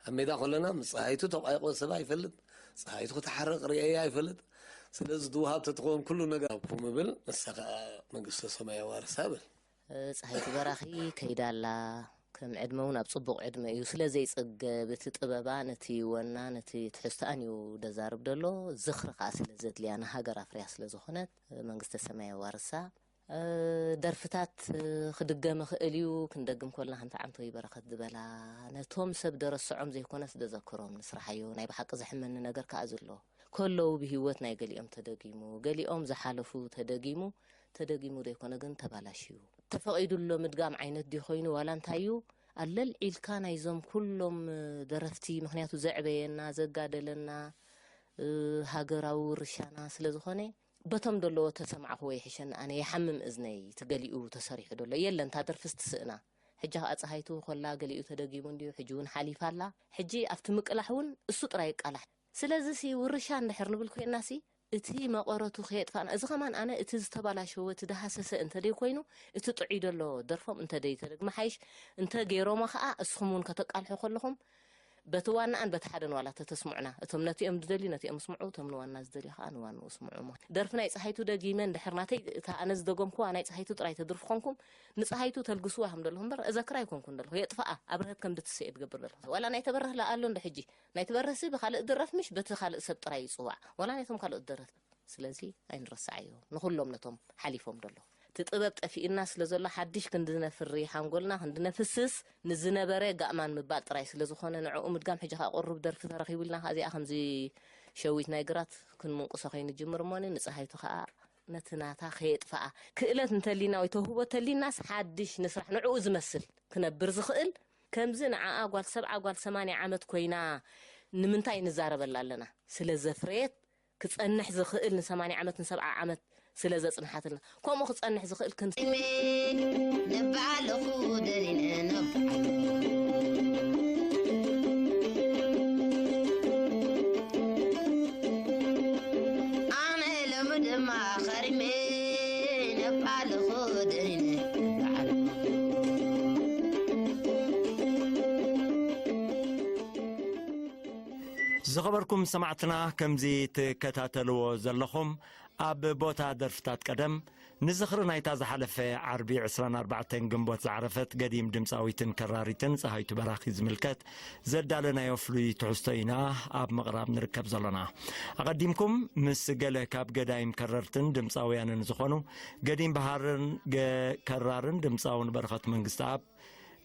ኣብ ሜዳ ከለና ምስ ፀሃይቱ ተቋይቆ ሰብ ኣይፈልጥ፣ ፀሃይቱ ክትሓርቕ ርእየ ኣይፈልጥ። ስለዚ ዝወሃብ ተትኸውን ኩሉ ነገር ኣብኩም እብል። ንሳ ከዓ መንግስተ ሰማይ ኣዋርሳ እብል። ፀሃይቱ በራኺ ከይዳ ኣላ። ከም ዕድመ እውን ኣብ ጽቡቕ ዕድመ እዩ። ስለ ዘይጽገብ፣ እቲ ጥበባን እቲ ወናን እቲ ትሕዝቶኣን እዩ ደዛርብ ደሎ። ዝኽሪ ከኣ ስለ ዘድልያ፣ ንሃገር ኣፍርያ ስለ ዝኾነት፣ መንግስተ ሰማይ የዋርሳ። እ፣ ደርፍታት፣ እ፣ ክድገም ይኽእል እዩ። ክንደግም ከለና ከምቲ ዓምተወይ በረኸት ዝበላ፣ ነቶም ሰብ ደረስዖም ዘይኮነስ ደዘክሮም ንስርሓዮ። ናይ ብሓቂ ዘሕመኒ ነገር ከኣ ዘሎ። ከለዉ ብህይወት ናይ ገሊኦም ተደጊሙ፣ ገሊኦም ዝሓለፉ ተደጊሙ፣ ተደጊሙ ዘይኮነ ግን ተባላሽዩ። ተፈቒዱ ኣሎ ምድጋም ዓይነት ድዩ ኮይኑ ዋላ እንታይ እዩ? ኣለል ዒልካ ናይዞም ኩሎም ደረፍቲ፣ ምኽንያቱ ዘዕበየና፣ ዘጋደለና፣ እ፣ ሃገራዊ ውርሻና ስለ ዝኾነ፣ በቶም ደለዎ ተሰማዕኽዎ ይሕሸኒ ኣነ፣ ይሓምም እዝነይ፣ እቲ ገሊኡ ተሰሪሑ ደሎ። የለን፣ እታ ደርፍስ ትስእና። ሕጂ ኸኣ ጸሃይቱ ኮላ ገሊኡ ተደጊሙ እንድዩ፣ ሕጂ እውን ሓሊፋ ኣላ። ሕጂ ኣብቲ ምቅላሕ እውን እሱ ጥራይ ይቃላሕ። ስለዚሲ ውርሻ እንድሕር ንብል ኮይንናሲ፣ እቲ መቐረቱ ከየጥፋእና፣ እዚ ኸማን ኣነ እቲ ዝተባላሸወ፣ እቲ ደሃሰሰ እንተ ደይ ኮይኑ፣ እቲ ጥዑይ ደሎ ደርፎም እንተ ደይ ተደግመ ሓይሽ፣ እንተ ገይሮሞ ኸኣ እስኹም እውን ከተቃልሑ ከለኹም፣ በቲ ዋናኣን በቲ ሓደን ዋላ ተተስምዑና፣ እቶም ነቲኦም ዝደልዩ ነቲኦም ስምዑ፣ እቶም ንዋና ዝደልዩ ኸኣ ንዋንኡ ስምዑ። እሞ ደርፊ ናይ ጸሃይቱ ደጊመ እንድሕር ናተይ እታ ኣነ ዝደገምኩዋ ናይ ጸሃይቱ ጥራይ ተድርፉ ኾንኩም፣ ንጸሃይቱ ተልግስዋ ከም ደለኹም እምበር፣ እዘክራ ኣይኮንኩን ደለኹ። የጥፍኣ፣ ኣብርሀት ከም ድትስእ እየ ትገብር ደለኹ። ዋላ ናይ ተበረህ ለኣሎ እንዶ ሕጂ፣ ናይ ትበርህሲ ብኻልእ ድረፍ ምሽ በቲ ካልእ ሰብ ጥራይ ይጽዋዕ። ዋላ ናይቶም ካልኦት ደረፍቲ። ስለዚ ኣይንረስዓዮ። ንኹሎም ነቶም ሓሊፎም ደለዉ። እቲ እቲ ጥበብ ጠፊእና ስለ ዘሎ ሓድሽ ክንድነፍሪ ሓንጎልና ክንድነፍስስ ንዝነበረ ጋእማን ምባል ጥራይ ስለ ዝኾነ ንዕኡ ምድጋም ሕጂ ከኣ ቁሩብ ደርፊ ተረኺቡ ኢልና ከኣ እዚኣ ከምዚ ሸዊት ናይ ግራት ክንምንቁሶ ከይንጅምር እሞኒ ንፀሃይቱ ከኣ ነቲ ናታ ከየጥፍኣ ክእለት እንተሊና ወይ ተውህቦ ተሊናስ ሓድሽ ንስራሕ ንዕኡ ዝመስል ክነብር ዝኽእል ከምዚ ንዓኣ ጓል ሰብዓ ጓል ሰማንያ ዓመት ኮይና ንምንታይ ንዛረበላ ኣለና? ስለ ዘፍረየት ክጸንሕ ዝኽእል ንሰማንያ ዓመት ንሰብዓ ዓመት ስለ ዘጽንሓትልና ከምኡ ክጸንሕ ዝኽእል ክን ነባዕለኹ ደሊነ ነባዕለኹ ኣነ ሎሚ ድማ ኸሪመ ነባዕለኹ ደሊነ ነባዕለኹ ዝኸበርኩም ሰማዕትና፣ ከምዚ ትከታተልዎ ዘለኹም፣ ኣብ ቦታ ደርፍታት ቀደም፣ ንዝኽሪ ናይታ ዝሓለፈ ዓርቢ ዕስራን ኣርባዕተን ግንቦት ዝዓረፈት ገዲም ድምጻዊትን ከራሪትን ጸሃይቱ በራኺ ዝምልከት ዘዳለናዮ ፍሉይ ትሕዝቶ ኢና ኣብ ምቕራብ ንርከብ ዘሎና። ኣቐዲምኩም ምስ ገለ ካብ ገዳይም ከረርትን ድምጻውያንን ዝኾኑ ገዲም በሃርን ገ-፣ ከራርን ድምጻውን በረኸት መንግስተኣብ፣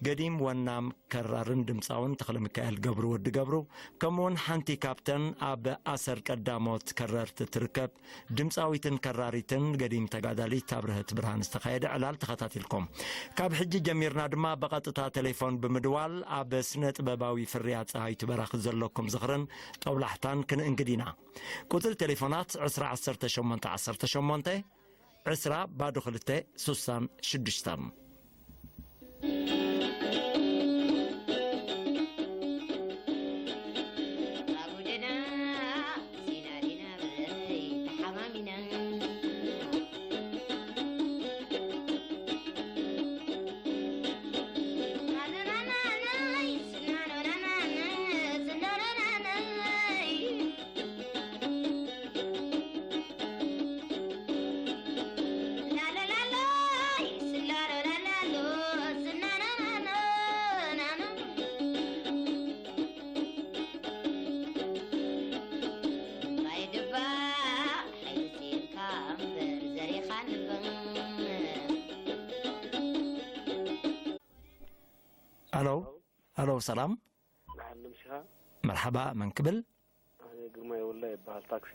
ገዲም ወናም ከራርን ድምጻውን ተኽለሚካኤል ገብሩ ወዲ ገብሩ፣ ከምኡውን ሓንቲ ካብተን ኣብ ኣሰር ቀዳሞት ከረርቲ ትርከብ ድምጻዊትን ከራሪትን ገዲም ተጋዳሊት ኣብርሀት ብርሃን ዝተኻየደ ዕላል ተኸታቲልኩም። ካብ ሕጂ ጀሚርና ድማ ብቐጥታ ቴሌፎን ብምድዋል ኣብ ስነ ጥበባዊ ፍርያት ጸሃይቱ በራኺ ዘለኩም ዝኽርን ጦብላሕታን ክንእንግድ ኢና። ቁጽሪ ቴሌፎናት ዕስራ ዓሰርተ ሸሞንተ ዓሰርተ ሸሞንተ፣ ዕስራ ባዶ ክልተ ሱሳን ሽዱሽተን። ኣሎ፣ ኣሎ፣ ሰላም። ደሓን ምሽኻ? መርሓባ፣ መን ክብል? ኣነ ግርማይ ወልዳ ይበሃል፣ ታክሲ።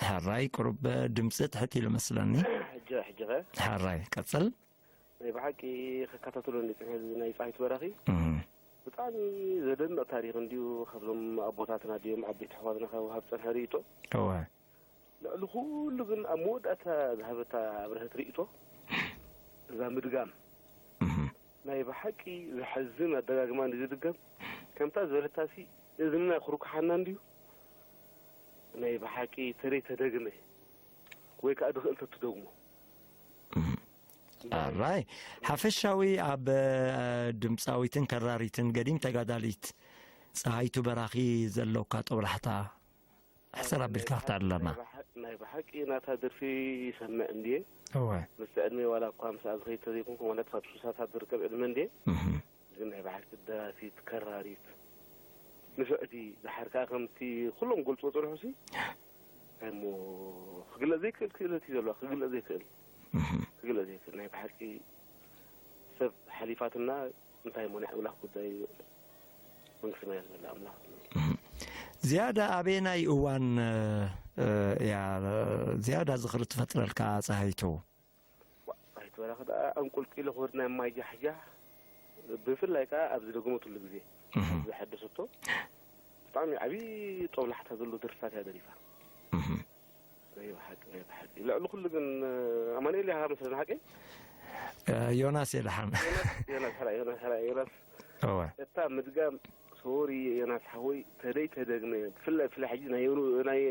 ሕራይ፣ ቁሩብ ድምጺ ትሕት ኢሉ መስለኒ። ሕጂ፣ ሕጂ ኸ? ሕራይ፣ ቀጽል። ናይ ብሓቂ ክከታተሎ እንዲ ጽንሐ እዚ ናይ ጻይቱ በራኺ። እህ። ብጣዕሚ ዘደንቕ ታሪኽ እንድዩ፣ ካብዞም ኣቦታትና ድዮም ዓበይቲ ኣሕዋትና ካብ ወሃብ ጸንሐ ርእይቶ። እወ። ልዕሊ ኩሉ ግን ኣብ መወዳእታ ዝሃበታ ኣብርሀት ርእይቶ፣ እዛ ምድጋም። እህ። ናይ ብሓቂ ዘሐዝን ኣደጋግማ እንዲ ዝድገም፣ ከምታ ዝበለታሲ እዝንና ክርኩሓና እንድዩ። ናይ ብሓቂ ተደይ ተደግመ ወይ ከኣ ድኽእል ተትደግሞ። እህ። ኣራይ፣ ሓፈሻዊ ኣብ፣ እ፣ ድምጻዊትን ከራሪትን ገዲም ተጋዳሊት ጸሃይቱ በራኺ ዘለውካ ጦብላሕታ ሕጽር ኣቢልካ ክተዕልለና። ናይ ብሓ-፣ ናይ ብሓቂ ናታ ደርፊ ይሰምዕ እንድየ። እወ። ምስቲ ዕድመይ ዋላ እኳ ምስኣ ዝኸይድ ተዘይኮንኩ፣ ማለት ካብ ሱሳታት ዝርከብ ዕድመ እንድየ። እህ። ግን ናይ ብሓቂ ደራሲት፣ ከራሪት፣ ንፍዕቲ፣ ደሓር ከኣ ከምቲ ኩሎም ገልጽዎ ጸንሑሲ፣ እሞ ክግለጽ ዘይክእል ክእለት እዩ ዘለዋ፣ ክግለጽ ዘይክእል። እህ። ክግለጽ ዘይክእል። ናይ ብሓቂ ሰብ ሓሊፋትና፣ እንታይ እሞ ናይ ኣምላኽ ጉዳይ እዩ። መንግስቲ ሰማያት ዘሎ ኣምላኽ። እህ። ዝያዳ ኣበየናይ እዋን፣ እ፣ እያ ዝያዳ ዝኽሪ ትፈጥረልካ ጸሃይቱ? ዋ፣ ጸሃይቱ በራኺ ደኣ ኣንቆልቂሉ ክወርድ ናይ ማይ ጃሕጃሕ፣ ብፍላይ ከኣ ኣብዚ ደግሞትሉ ግዜ፣ እህ። ኣብዚ ዘሐደሰቶ፣ ብጣዕሚ ዓቢ ጦብላሕታ ዘለዎ ደርፍታት እያ ደሪፋ። እህ። ናይ ብሓቂ፣ ናይ ብሓቂ። ልዕሊ ኩሉ ግን፣ ኣማኑኤል ኢኻ መስለኒ፣ ሓቀይ? እ፣ ዮናስ እየ ደሓን። ዮናስ፣ ዮናስ፣ ሕራይ፣ ዮናስ፣ ሕራይ፣ ዮናስ። እወ። እታ ምድጋም፣ ሶሪ፣ ዮናስ ሓወይ፣ ተደይ ተደግመ። ብፍላይ፣ ብፍላይ ሕጂ ናይ ዮኑ-፣ ናይ፣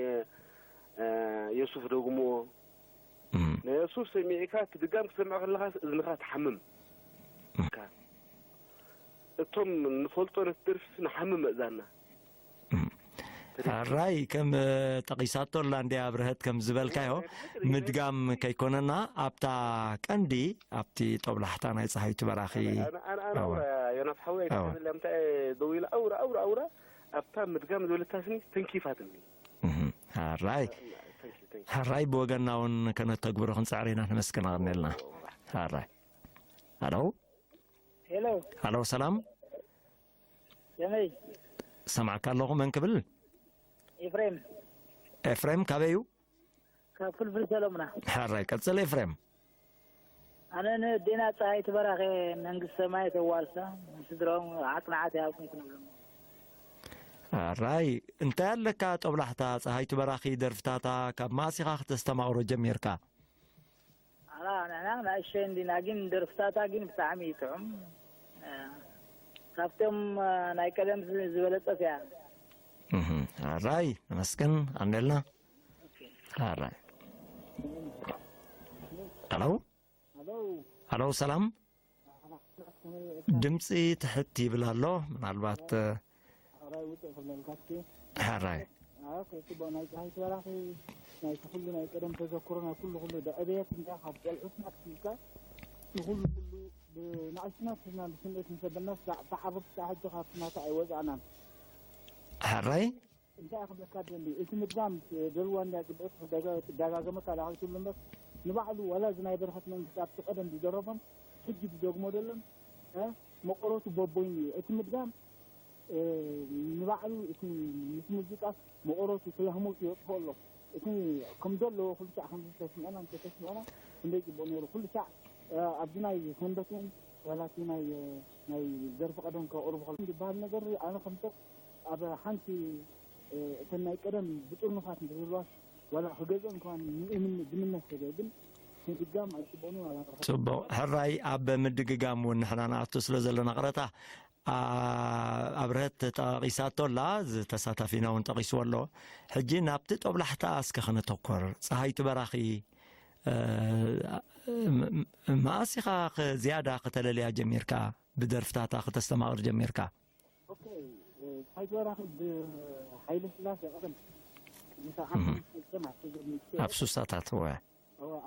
እ፣ ዮሱፍ ደግሞ። እም። ናይ ዮሱፍ ሰሚዕካ፣ እቲ ድጋም ክትሰምዕ ከለኻስ እዝንኻ ትሓምም። እም። እቶም ንፈልጦ ነቲ ደርፊ ንሓምም መእዛና። እም። ሕራይ፣ ከም፣ እ፣ ጠቒሳቶ ኣላ እንድያ ኣብርሀት ከም ዝበልካዮ፣ ሕራይ፣ ሕራይ፣ ምድጋም ከይኮነና፣ ኣብታ ቀንዲ፣ ኣብቲ ጦብላሕታ ናይ ጸሃይቱ በራኺ። ኣነ፣ ኣነ፣ ኣነ፣ ኣወ። ኣውራ፣ ዮናስ ሓወይ፣ ኣወ። ኣይትሓዝለይ፣ ምንታይ ደው ኢላ፣ ኣውራ፣ ኣውራ፣ ኣውራ፣ ኣብታ ምድጋም ዝበለታ ስኒ ተንኪፋትኒ። እህ፣ ሕራይ። ተንኪ፣ ተንኪ። ሕራይ፣ ብወገንና እውን ከነተግብሮ ክንጽዕር ኢና። ነመስግን፣ ኣቐንየልና። ኣወ። ሃራይ። ሃሎ። ሄሎ። ሃሎ፣ ሰላም። ከመይ? ሰማዕካ ኣለኹ። መን ክብል? ኤፍሬም። ኤፍሬም ካበይ እዩ? ካብ ፍልፍል ሰሎምና። ሓራይ፣ ቀጽል ኤፍሬም። ኣነ ንዴና ፀሃይ ትበራኸ መንግስት ሰማይ ተዋርሳ ስድሮም ኣጽናዓት ያብኩም ክንብሎም። ሓራይ፣ እንታይ ኣለካ ጦብላሕታ ፀሃይቱ በራኺ ደርፍታታ ካብ ማእሲኻ ክተስተማቕሮ ጀሚርካ? ኣላ ንሕና ንእሸ እንዲና ግን ደርፍታታ ግን ብጣዕሚ ይጥዑም። ካብቶም ናይ ቀደም ዝበለጸት እያ። ሓራይ፣ ነመስግን። ኣንደልና። ሓራይ። ሃሎ። ሃሎ፣ ሰላም። ድምፂ ትሕት ይብል ኣሎ። ምናልባት ሓራይ ውፅእ ክብለልካ እስኪ። ሓራይ። ኦኬ፣ ጽቡቕ። ናይ ፀሃይ ተበራኺ ናይ ኩሉ ናይ ቀደም ተዘክሮ ናይ ኩሉ ኩሉ ደዕበየት እንዳ ካብ ቆልዑትና ክስልካ ንኩሉ ኩሉ ብንኣሽቱና ትሕዝና ብስምዒት ንሰበናስ ብዓበብቲ ከዓ ሕጂ ካብቲ ናታ ኣይወፃእናን። ሓራይ። እንታይ ክብለካ ደሊ እቲ ምድጋም ደልዋ እንዳ ግብኦት ክደጋገመካ ዳሃይትሉ እምበር ንባዕሉ ዋላ እዚ ናይ በረኸት መንግስቲ ኣብቲ ቀደም ዝደረፎም ሕጂ ዝደግሞ ደለን መቆረቱ በቦይኑ እዩ እቲ ምድጋም ንባዕሉ እቲ ምስ ሙዚቃስ መቆረቱ ስለህሞቱ የጥፎ ኣሎ እቲ ከም ዘለዎ ኩሉ ሳዕ ከም ዝተስምዐና እንተተስምዐና ክንደይ ፅቡቅ ነይሩ ኩሉ ሳዕ ኣብዚ ናይ ሰንበት እውን ዋላ እቲ ናይ ናይ ደርፊ ቀደም ከቅርቡ ከሎ ዝበሃል ነገር ኣነ ከም ሰብ ኣብ ሓንቲ እተን ናይ ቀደም ብጥርኑፋት እንተዝህልዋስ ዋላ ክገዝኦ እንኳን ይእምን ዝምነስ ነገር ግን ምድጋም ኣይፅቡቅን ዋላ ረኸ ፅቡቅ ሕራይ ኣብ ምድግጋም እውን ንሕና ንኣቱ ስለ ዘለና ቅረታ ኣብርሀት ጠቂሳቶ ኣላ ተሳታፊና እውን ጠቂስዎ ኣሎ ሕጂ ናብቲ ጦብላሕታ እስከ ክነተኮር ፀሃይቱ በራኺ መኣስ ኢኻ ዝያዳ ከተለልያ ጀሚርካ ብደርፍታታ ከተስተማቕር ጀሚርካ ሓይሊ ስላሴ ቀደም ኣብ ሱሳታት እወ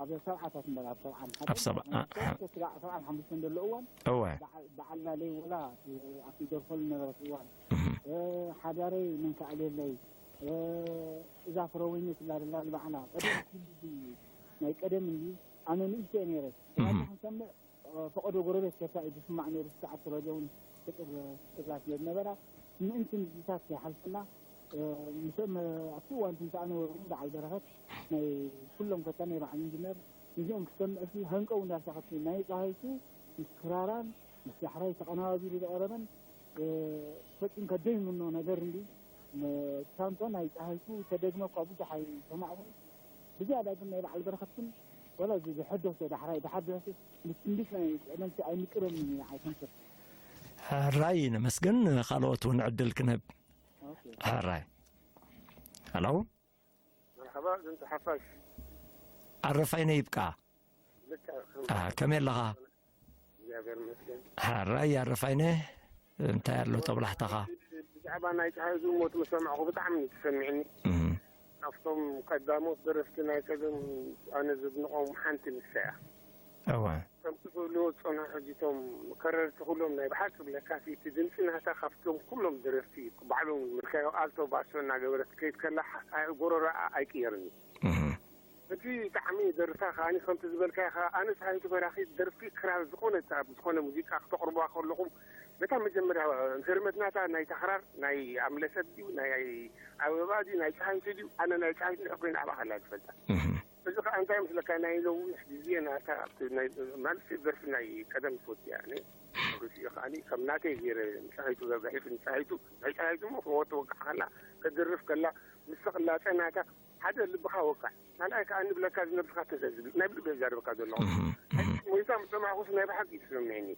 ኣብ ሰብዓታት እምበር ኣብ ሰብዓን ኣብ ሰብዓ ሰብዓን ሓሙሽተን ዘሎ እዋን እወ በዓል ላለይ ወላ ኣብቲ ደርፈሉ ነበረት እዋን ሓዳረይ መንከኣልየለይ እዛ ፍረወይኒ ትላደላ ንባዕላ ቀደም ናይ ቀደም እንዲ ኣነ ንእሽተይ ነይረ ክንሰምዕ ፈቐዶ ጎረቤት ከታ እዩ ዝስማዕ ነይሩ ሰዓት ረጀ እውን ፍጥር ፍጥራት ስለ ዝነበራ ምእንቲ ንዚታት ከይሓልፍና ምስኦም ኣብቲ እዋን ትንሳእ ነበሩ እውን በዓል በረኸት ናይ ኩሎም ከታ ናይ በዓል ኢንጂነር ንዚኦም ክሰምዕ ሲ ሃንቀው እንዳሳኸት ናይ ፀሃይቱ ምስ ክራራን ምስ ዳሕራይ ተቐናባቢሩ ዝቐረበን ፈፂም ከደይምኖ ነገር እንዲ ሳንቶ ናይ ፀሃይቱ ተደግመ እኳ ብዙሕ ኣይሰማዕኹን ብዝያዳ ግን ናይ በዓል በረኸት ግን ወላ እዚ ዝሕደሶ ዳሕራይ ዝሓደሰ ምስ ክንዲት ናይ ቀደምቲ ኣይምቅረን እዩ ንዓይ ከም ሰብ ሕራይ ነመስግን ካልኦት እውን ዕድል ክንህብ ሕራይ ሄሎ መርሓባ ድምፂ ሓፋሽ ኣረፋይነ ይብቃ ልክዕ ከመይ ኣለኻ እግዚኣብሔር ይመስገን ሕራይ ኣረፋይነ እንታይ ኣሎ ጦብላሕታኻ ብዛዕባ ናይ ፀሃይ ዝሞት መሰማዕኹ ብጣዕሚ እዩ ተሰሚዕኒ ካብቶም ቀዳሞት ደረፍቲ ናይ ቀደም ኣነ ዘድንቖም ሓንቲ ንሳ እያ እወ ከምቲ ዝብልዎ ዝፀንሑ ሕጂቶም ከረርቲ ኩሎም ናይ ብሓቂ ብለካሲ እቲ ድምፂ ናታ ካብቶም ኩሎም ደረፍቲ ባዕሎም ምልካዮ ኣልቶ ባሶ እናገበረት ከይድ ከላ ጎረሮ ኣይቅየርን እዩ እቲ ጣዕሚ ደርፋ ከዓኒ ከምቲ ዝበልካዮ ከዓ ኣነ ፀሃይቱ በራኺ ደርፊ ክራር ዝኾነ ኣብ ዝኾነ ሙዚቃ ክተቕርቧ ከለኹም ነታ መጀመርያ ህርመት ናታ ናይ ተኽራር ናይ ኣምለሰት ድዩ ናይ ኣበባ ድዩ ናይ ፀሃይቱ ድዩ ኣነ ናይ ፀሃይቱ ንዕፍ ኮይነ ኣብኣ ከላ ዝፈልጣ እዚ ከዓ እንታይ ምስለካ ናይ ነዊሕ ግዜ ናታ ማለት ደርፊ ናይ ቀደም ትወዲ እያ ርሲኡ ከዓ ከም ናተይ ገይረ ፀሃይቱ ዘዛሒፍ ፀሃይቱ ናይ ፀሃይቱ ሞ ክወተ ወቃዕ ከላ ከድርፍ ከላ ምስ ቅላፀ ናታ ሓደ ልብኻ ወቃዕ ካልኣይ ከዓ ንብለካ ዝነብስካ ተዘዝብል ናይ ብልበ ይዛረበካ ዘለኹ ሞይታ ምስ ሰማዕኩስ ናይ ብሓቂ እዩ ተሰሚዕኒ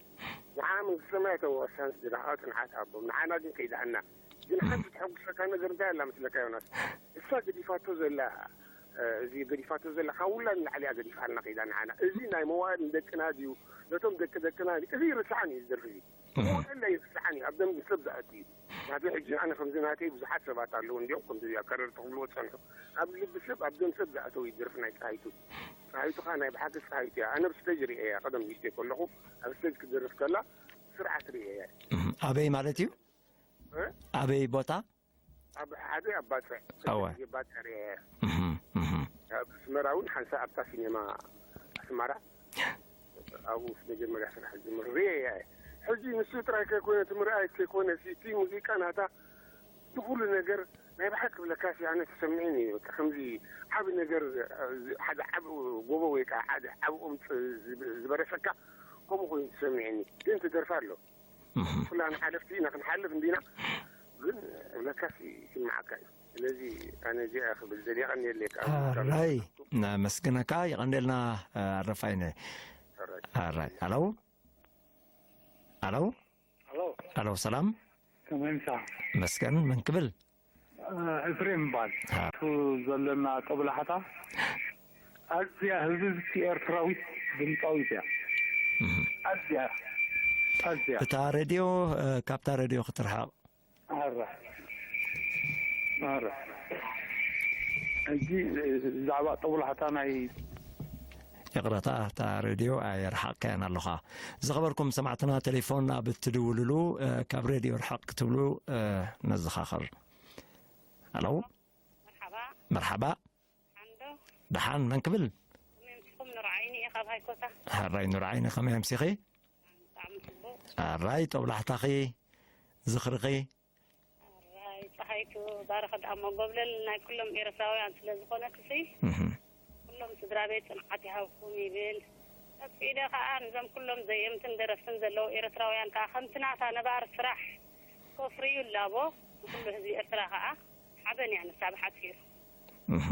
ንዓ መንግስቲ ሰማይ ተወሳንስ ዝለካ ፅንዓት ሃቦም ንዓና ግን ከይድኣና ግን ሓንቲ ተሐጉሰካ ነገር እንታይ ኣላ መስለካ ዮናስ እሳ ገዲፋቶ ዘላ እዚ ገዲፋቶ ዘላ ካብ ውላ ንላዕሊ እያ ገዲፋልና ከይዳ ንዓና እዚ ናይ መዋእል ንደቅና ድዩ ነቶም ደቂ ደቅና እዚ ይርስዓን እዩ ዝደርፊ እዚ መዋእል ኣይርስዓን እዩ ኣብ ደም ሰብ ዝኣቱ እዩ ናተይ ሕጂ ኣነ ከምዚ ናተይ ብዙሓት ሰባት ኣለዉ እንዲኦም ከምዚ ኣከረርቲ ክብልዎ ዝፀንሑ ኣብ ልቢ ሰብ ኣብ ደም ሰብ ዝኣተው እዩ ደርፊ ናይ ፀሃይቱ ፀሃይቱ ከዓ ናይ ብሓቂ ፀሃይቱ እያ ኣነ ኣብ ስቴጅ ርእየ እያ ቀደም ንእሽተይ ከለኹ ኣብ ስቴጅ ክደርፍ ከላ ስርዓት ርእየ እያ ኣበይ ማለት እዩ ኣበይ ቦታ ኣብ ሓደ ኣብ ባፅዕ እወ ባፅዕ ርእየ እያ እህም፣ እህም። ኣብ ኣስመራ እውን ሓንሳ ኣብታ ሲኔማ ኣስመራ ኣብኡ መጀመርያ ስራሕ ዝጀመረ ርእየ እየ። ሕጂ ንሱ ጥራይ ከይኮነ፣ እቲ ምርኣይ ከይኮነ፣ እቲ ሙዚቃ ናታ፣ እቲ ኩሉ ነገር ናይ ብሓቂ ክብለካሲ ኣነ ተሰሚዕኒ እዩ። በቃ ከምዚ ዓቢ ነገር፣ ሓደ ዓቢ ጎቦ ወይ ከዓ ሓደ ዓቢ ኦም ፅ-፣ ዝብ-፣ ዝበረሰካ ከምኡ ኮይኑ ተሰሚዕኒ። ግን ትደርፋ ኣሎ። እህ። ኩላና ሓለፍቲ ኢና ክንሓልፍ እንዲና፣ ግን ክብለካሲ ይስምዓካ እዩ። ስለዚ ኣነ እዚኣ ክብል ደልየ። የቐንየለይ ከዓ። ኣራይ፣ ነመስግነካ። የቐንየልና፣ ኣረፋይነ። ኣራይ። ኣራይ። ኣለው? ኣለው? ኣለው? ኣለው፣ ሰላም? ከመይ ምሳ? መስገን፣ መን ክብል? እ፣ ኤፍሬም ይባል። ሃ። እቱ ዘለና ጦብላሕታ ኣዝያ ህብብቲ ኤርትራዊት ድምፃዊት እያ። እህ። ኣዝያ፣ ኣዝያ። እታ ሬድዮ፣ እ፣ ካብታ ሬድዮ ክትርሓቕ። ኣረ፣ ኣረ። ሕጂ፣ እ፣ ብዛዕባ ጦብላሕታ ናይ ይቕረታ፣ እታ ሬድዮ ኣየርሓቕካያን ኣለኻ። ዝኸበርኩም ሰማዕትና፣ ቴሌፎን ኣብ እትድውልሉ፣ እ፣ ካብ ሬድዮ ርሕቕ ክትብሉ፣ እ፣ ነዘኻኽር። ኣለው? መርሓባ። መርሓባ። ሓንዶ። ደሓን፣ መን ክብል? ከመይ ኣምሲኹም? ኑርዓይኒ እየ ካብ ሃይኮታ። ሕራይ ኑርዓይኒ፣ ከመይ ኣምሲኺ? ብጣዕሚ ጽቡቕ። ኣራይ፣ ጦብላሕታኺ፣ ዝኽርኺ? ኣራይ፣ ጸሃይቱ ባረኸት ኣብ መጎብለል ናይ ኩሎም ኤርትራውያን ስለ ዝኾነትሲ፣ እህ። ኩሎም ስድራ ቤት ጽንዓት ይሃብኩም ይብል። ቀጺለ ከኣ ንዞም ኩሎም ዘየምትን ደረፍትን ዘለዉ ኤርትራውያን ከኣ ከምቲ ናታ ነባር ስራሕ ከፍርዩ ላቦ፣ ንኩሉ ህዝቢ ኤርትራ ከኣ ሓበን እያ ንሳ ብሓጺሩ። እህ።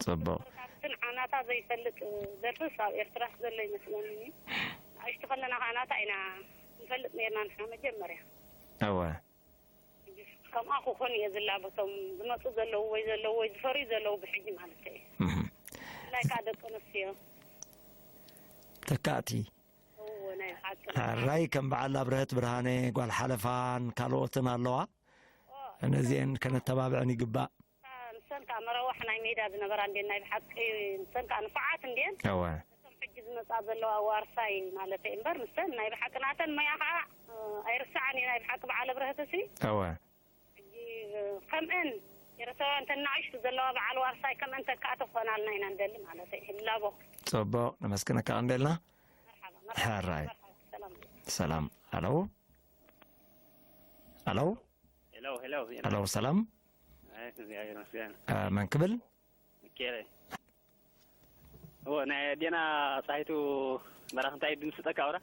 ጽቡቕ። ካብትን ዓናታ ዘይፈልጥ ደርፍስ ኣብ ኤርትራ ዘሎ ይመስለኒ። ንኣሽቱ ከለና ከኣ ናታ ኢና ንፈልጥ ነርና ንሕና መጀመርያ። እወ። ከምኣ ክኾን እየ ዝላበ፣ እቶም ዝመጹ ዘለዉ ወይ ዘለዉ ወይ ዝፈርዩ ዘለዉ ብሕጂ ማለት እየ። እህ። ብፍላይ ከኣ ደቂ ኣንስትዮ። ተካእቲ። እዎ፣ ናይ ብሓቂ። ሕራይ ከም በዓል ኣብርሀት ብርሃነ፣ ጓል ሓለፋን ካልኦትን ኣለዋ። ኦ፣ ነዚአን ከነተባብዐን ይግባእ። ንሰን ከኣ መረዋሕ ናይ ሜዳ ዝነበራ እንዴን ናይ ብሓቂ፣ ንሰን ከኣ ንፉዓት እንዴን። እወ። እቶም ሕጂ ዝመጻ ዘለዋ ዋርሳይ ማለተይ እምበር፣ ንሰን ናይ ብሓቂ ናተን ሞያ ከኣ፣ እ፣ ኣይርስዓን እየ፣ ናይ ብሓቂ በዓል ኣብርሀትሲ። እወ። ሕጂ፣ እ፣ ከምአን ኤርትራውያን ተን ንኣሽቱ ዘለዋ በዓል ዋርሳይ ከምአን ተካእቲ ክኾናልና ኢና ንደሊ ማለተይ። ህላቦ። ጽቡቕ፣ ነመስግነካ ቀንዴልና። መርሓባ፣ መርሓባ፣ ሕራይ። መርሓባ፣ ሰላም። ሰላም። ኣለው? ኣለው? ሄሎ፣ ሄሎ፣ ሄሎ። ኣለው፣ ሰላም? ኣይ፣ እግዚኣብሔር ይመስገን። እ፣ መን ክብል? ሚካኤል። እወ፣ ናይ ኣዴና ጸሃይቱ በራኽ እንታይ ድምስጠካ ኣውራ?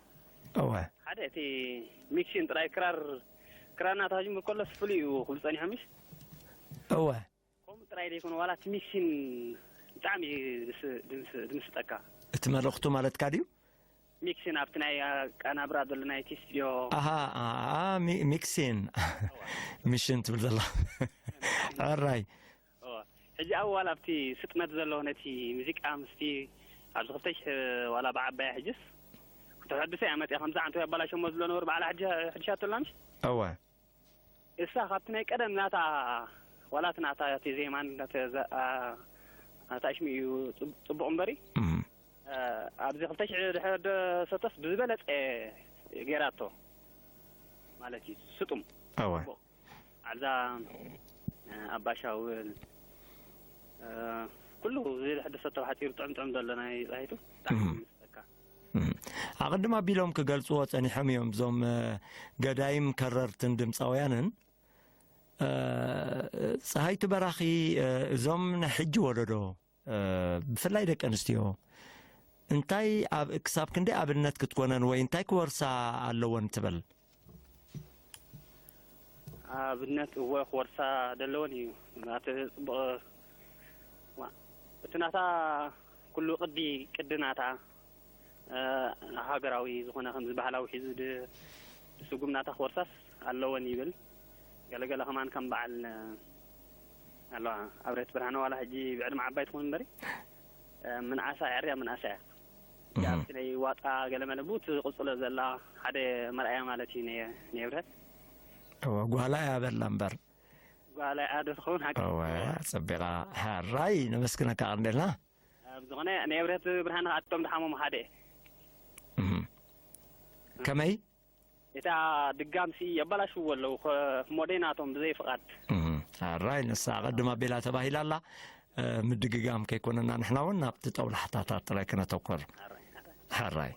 እወ። ሓደ እቲ ሚክሽን ጥራይ ክራር፣ ክራር እናተሃጅሙ ከሎስ ፍሉይ እዩ ክብሉ ጸኒሖም፣ ምሽ? እወ። ከምኡ ጥራይ ዘይኮነ፣ ዋላ እቲ ሚክሽን ብጣዕሚ እዩ ድስ-፣ ድምስ-፣ ድምስጠካ። እቲ መልእኽቱ ማለትካ ድዩ? ሚክሽን ኣብቲ ናይ ኣቀናብራ ዘሎ ናይቲ ስቱድዮ። ኣሃ፣ ኣ-፣ ኣ-፣ ሚ-፣ ሚክሲን። እወ። ሚሽን ትብል ዘላ። ሕራይ። እወ። ሕጂ ኣብኡ ዋላ ኣብቲ ስጥመት ዘሎ ነቲ ሙዚቃ ምስቲ ኣብዚ ክልተ ሽሕ ዋላ ብዓባያ ሕጅስ ክትሕድሶ እያ መፅያ። ከምዚ ዓንቶ ያባላሸሞ ዝብሎ ነበሩ በዓል ሕጂ፣ ሕድሻቶ ኣላ ምሽ? እወ። እሳ ካብቲ ናይ ቀደም ናታ፣ ዋላ እቲ ናታ እቲ ዜማን ናተ ዘ-፣ ኣ-፣ ናታ ሽሙ እዩ ጽብ-፣ ጽቡቕ እምበሪ። እም። እ፣ ኣብዚ ክልተ ሽሕ ድሕሪ ደሰቶስ ብዝበለጸ ገይራቶ ማለት እዩ። ስጡም። እወ። ጽቡቕ። ዓዛ፣ እ፣ ኣባሻውል፣ እ፣ ኩሉ ዝድሕር ደሰቶ ሓጺሩ ጥዑም ጥዑም ዘሎ ናይ ጻሂቱ። ብጣዕሚ እም። ይምስጠካ። እም። ኣቐድም ኣቢሎም ክገልጽዎ ጸኒሖም እዮም፣ እዞም፣ እ፣ ገዳይም ከረርትን ድምጻውያንን። እ፣ ጸሃይቱ በራኺ፣ እ፣ እዞም ናይ ሕጂ ወለዶ፣ እ፣ ብፍላይ ደቂ ኣንስትዮ እንታይ ኣብ፣ ክሳብ ክንደይ ኣብነት ክትኮነን ወይ እንታይ ክወርሳ ኣለወን ትብል? ኣብነት እወ ክወርሳ ደለወን እዩ። ናተ ጽቡቕ፣ ዋ፣ እቲ ናታ ኩሉ ቅዲ፣ ቅዲ ናታ፣ እ፣ ሃገራዊ ዝኾነ ከምዚ ባህላዊ ሒዙ ድ-፣ ድስጉም ናታ ክወርሳስ ኣለወን ይብል። ገለገለ ከማን ከም በዓል፣ እ፣ ኣለዋ ኣብሬት ብርሃነ ዋላ ሕጂ ብዕድመ ዓባይ ትኹን እምበሪ፣ እ፣ ምንኣሳ የዕርያ ምንኣሳ እያ። እያ እህ። ኣብቲ ናይ ዋጣ ገለመለ ብኡ ትቕጽሎ ዘላ ሓደ መርኣያ ማለት እዩ ነየ-፣ ነየብረት። እወ፣ ጓላ እያ በላ እምበር። ጓላ እያ ዶ ትኸውን ሓቂ? እወ፣ ጸቢቓ። ሕራይ፣ ነመስግነካ ቀንዴልና። ኣብ ዝኾነ ንየብረት ብርሃን ኣቶም ድሓሞም ሓደ። እህ። ከመይ? እታ ድጋምሲ የበላሽዎ ኣለዉ፣ ከ-፣ ሞዴናቶም ብዘይ ፍቓድ። እህ። ሕራይ፣ ንሳ ኣቐድም ኣቢላ ተባሂላ ኣላ። እ፣ ምድግጋም ከይኮነና ንሕና እውን ናብቲ ጠውላሕታታት ጥራይ ክነተኩር። ሕራይ፣ ሕራይ። ሕራይ።